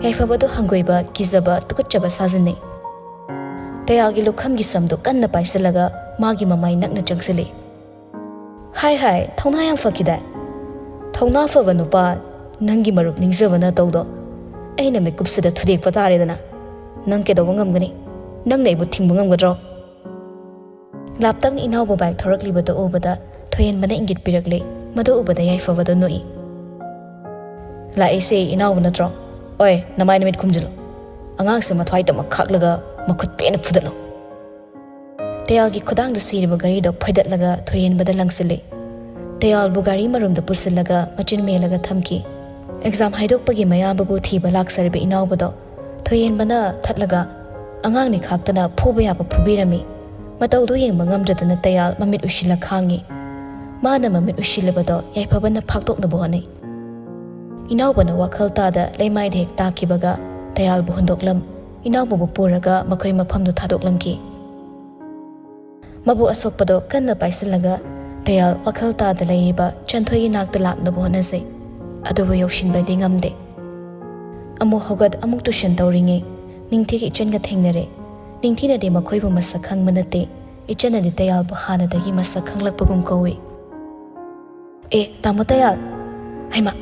ꯌꯥꯏꯐꯕꯗꯨ ꯍꯪꯒꯣꯏꯕ, ꯀꯤꯖꯕ, ꯇꯨꯀꯠꯆꯕ ꯁꯥꯖꯤꯟꯅꯩ꯫ ꯇꯌꯥꯜꯒꯤ ꯂꯨꯈꯝꯒꯤ ꯁꯝꯗꯨ ꯀꯟꯅ ꯄꯥꯏꯁꯤꯜꯂꯒ ꯃꯥꯒꯤ ꯃꯃꯥꯏ ꯅꯛꯅ ꯆꯪꯁꯤꯜꯂꯤ꯫ "ꯍꯥꯏ ꯍꯥꯏ, ꯊꯧꯅꯥ ꯌꯥꯝ ꯐꯈꯤꯗꯥꯏ? ꯊꯧꯅꯥ ꯐꯕ ꯅꯨꯄꯥ, ꯅꯪꯒꯤ ꯃꯔꯨꯞ ꯅꯤꯡꯖꯕ ꯅꯇꯧꯗꯣ ꯑꯩꯅ ꯃꯤꯀꯨꯞꯁꯤꯗ ꯊꯨꯗꯦꯛꯄ ꯇꯥꯔꯦꯗꯅ꯫ ꯅꯪ ꯀꯩꯗꯧꯕ ꯉꯝꯒꯅꯤ? ꯅꯪꯅ ꯑꯩꯕꯨ ꯊꯤꯡꯕ ꯉꯝꯒꯗ꯭ꯔꯣ?" ꯂꯥꯞꯇꯛꯅ ꯏꯅꯥꯎꯕ ꯕꯥꯏꯛ ꯊꯧꯔꯛꯂꯤꯕꯗꯨ ꯎꯕꯗ ꯊꯣꯏꯍꯦꯟꯕꯅ ꯏꯪꯒꯤꯠ ꯄꯤꯔꯛꯂꯦ꯫ ꯃꯗꯨ ꯎꯕꯗ ꯌꯥꯏꯐꯕꯗ ꯅꯣꯛꯏ꯫ "ꯂꯥꯛꯏꯁꯦ ꯏꯅꯥꯎꯕ ꯅꯠꯇ꯭ꯔꯣ? ꯑꯣꯏ, ꯅꯃꯥꯏ ꯅꯃꯤꯠ ꯈꯨꯝꯖꯤꯜꯂꯨ꯫ ꯑꯉꯥꯡꯁꯦ ꯃꯊ꯭ꯋꯥꯏ ꯇꯝꯃ ꯈꯥꯛꯂꯒ ꯃꯈꯨꯠ ꯄꯦꯟꯅ ꯐꯨꯗꯠꯂꯨ꯫" ꯇꯌꯥꯜꯒꯤ ꯈꯨꯗꯥꯡꯗ ꯁꯤꯔꯤꯕ ꯘꯔꯤꯗꯣ ꯐꯣꯏꯗꯠꯂꯒ ꯊꯣꯏꯍꯦꯟꯕꯗ ꯂꯪꯁꯤꯜꯂꯤ꯫ ꯇꯌꯥꯜꯕꯨ ꯒꯥꯔꯤ ꯃꯔꯨꯝꯗ ꯄꯨꯁꯤꯜꯂꯒ ꯃꯆꯤꯟ ꯃꯦꯜꯂꯒ ꯊꯝꯈꯤ꯫ ꯑꯦꯛꯖꯥꯝ ꯍꯥꯏꯗꯣꯛꯄꯒꯤ ꯃꯌꯥꯝꯕꯕꯨ ꯊꯤꯕ ꯂꯥꯛꯆꯔꯤꯕ ꯏꯅꯥꯎꯕꯗꯣ ꯊꯣꯏꯍꯦꯟꯕꯅ ꯊꯠꯂꯒ ꯑꯉꯥꯡꯅꯤ ꯈꯥꯛꯇꯅ ꯐꯨꯕ ꯌꯥꯕ ꯐꯨꯕꯤꯔꯝꯃꯤ꯫ ꯃꯇꯧꯗꯨ ꯌꯦꯡꯕ ꯉꯝꯗ꯭ꯔꯗꯅ ꯇꯌꯥꯜ ꯃꯃꯤꯠ ꯎꯏꯁꯤꯜꯂ ꯈꯥꯡꯉꯤ꯫ ꯃꯥꯅ ꯃꯃꯤꯠ ꯎꯏꯁꯤꯜꯂꯕꯗꯣ ꯌꯥꯏꯐꯕꯅ ꯐꯥꯛꯇꯣꯛꯅꯕ ꯍꯣꯠꯅꯩ꯫ ꯏꯅꯥꯎꯕꯅ ꯋꯥꯈꯜ ꯇꯥꯗ ꯂꯩꯃꯥꯏꯗ ꯍꯦꯛ ꯇꯥꯈꯤꯕꯒ ꯇꯌꯥꯜꯕꯨ ꯍꯨꯟꯗꯣꯛꯂꯝ, ꯏꯅꯥꯎꯕꯕꯨ ꯄꯨꯔꯒ ꯃꯈꯣꯏ ꯃꯐꯝꯗꯨ ꯊꯥꯗꯣꯛꯂꯝꯈꯤ꯫ ꯃꯕꯨ ꯑꯁꯣꯛꯄꯗꯣ ꯀꯟꯅ ꯄꯥꯏꯁꯤꯜꯂꯒ ꯇꯌꯥꯜ ꯋꯥꯈꯜ ꯇꯥꯗ ꯂꯩꯔꯤꯕ ꯆꯟꯊꯣꯏꯒꯤ ꯅꯥꯛꯇ ꯂꯥꯛꯅꯕ ꯍꯣꯠꯅꯖꯩ꯫ ꯑꯗꯨꯕꯨ ꯌꯧꯁꯤꯟꯕꯗꯤ ꯉꯝꯗꯦ꯫ ꯑꯃꯨꯛ ꯍꯧꯒꯠ ꯑꯃꯨꯛ ꯇꯨꯏꯁꯟ ꯇꯧꯔꯤꯉꯩ ꯅꯤꯡꯊꯤꯒꯤ ꯏꯆꯟꯒ ꯊꯦꯡꯅꯔꯦ꯫ ꯅꯤꯡꯊꯤꯅꯗꯤ ꯃꯈꯣꯏꯕꯨ ꯃꯁꯛ ꯈꯪꯕ ꯅꯠꯇꯦ꯫ ꯏꯆꯟꯅꯗꯤ ꯇꯌꯥꯜꯕꯨ ꯍꯥꯟꯅꯗꯒꯤ ꯃꯁꯛ ꯈꯪꯂꯛꯄꯒꯨꯝ ꯀꯧꯏ꯫ "ꯑꯦ, ꯇꯥꯃꯣ ꯇꯌꯥꯜ!" ꯍꯩꯃꯥ!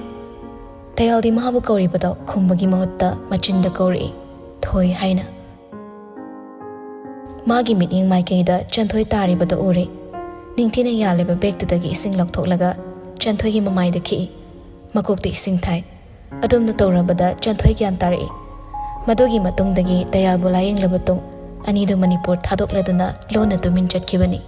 ꯇꯌꯥꯜꯗꯤ ꯃꯥꯕꯨ ꯀꯧꯔꯤꯕꯗꯣ ꯈꯨꯝꯕꯒꯤ ꯃꯍꯨꯠꯇ ꯃꯆꯤꯟꯗ ꯀꯧꯔꯛꯏ, "ꯊꯣꯏ" ꯍꯥꯏꯅ꯫ ꯃꯥꯒꯤ ꯃꯤꯠꯌꯦꯡ ꯃꯥꯏꯀꯩꯗ ꯆꯟꯊꯣꯏ ꯇꯥꯔꯤꯕꯗꯨ ꯎꯔꯦ꯫ ꯅꯤꯡꯊꯤꯅ ꯌꯥꯜꯂꯤꯕ ꯕꯦꯒꯇꯨꯗꯒꯤ ꯏꯁꯤꯡ ꯂꯧꯊꯣꯛꯂꯒ ꯆꯟꯊꯣꯏꯒꯤ ꯃꯃꯥꯏꯗ ꯈꯤꯛꯏ꯫ ꯃꯀꯣꯛꯇ ꯏꯁꯤꯡ ꯊꯥꯏ꯫ ꯑꯗꯨꯝꯅ ꯇꯧꯔꯕꯗ ꯆꯟꯊꯣꯏ ꯒ꯭ꯌꯥꯟ ꯇꯥꯔꯛꯏ꯫ ꯃꯗꯨꯒꯤ ꯃꯇꯨꯡꯗꯒꯤ ꯇꯌꯥꯜꯕꯨ ꯂꯥꯌꯦꯡꯂꯕ ꯇꯨꯡ ꯑꯅꯤꯗꯨ ꯃꯅꯤꯄꯨꯔ ꯊꯥꯗꯣꯛꯂꯗꯨꯅ ꯂꯣꯟꯅ ꯇꯨꯃꯤꯟ ꯆꯠꯈꯤꯕꯅꯤ꯫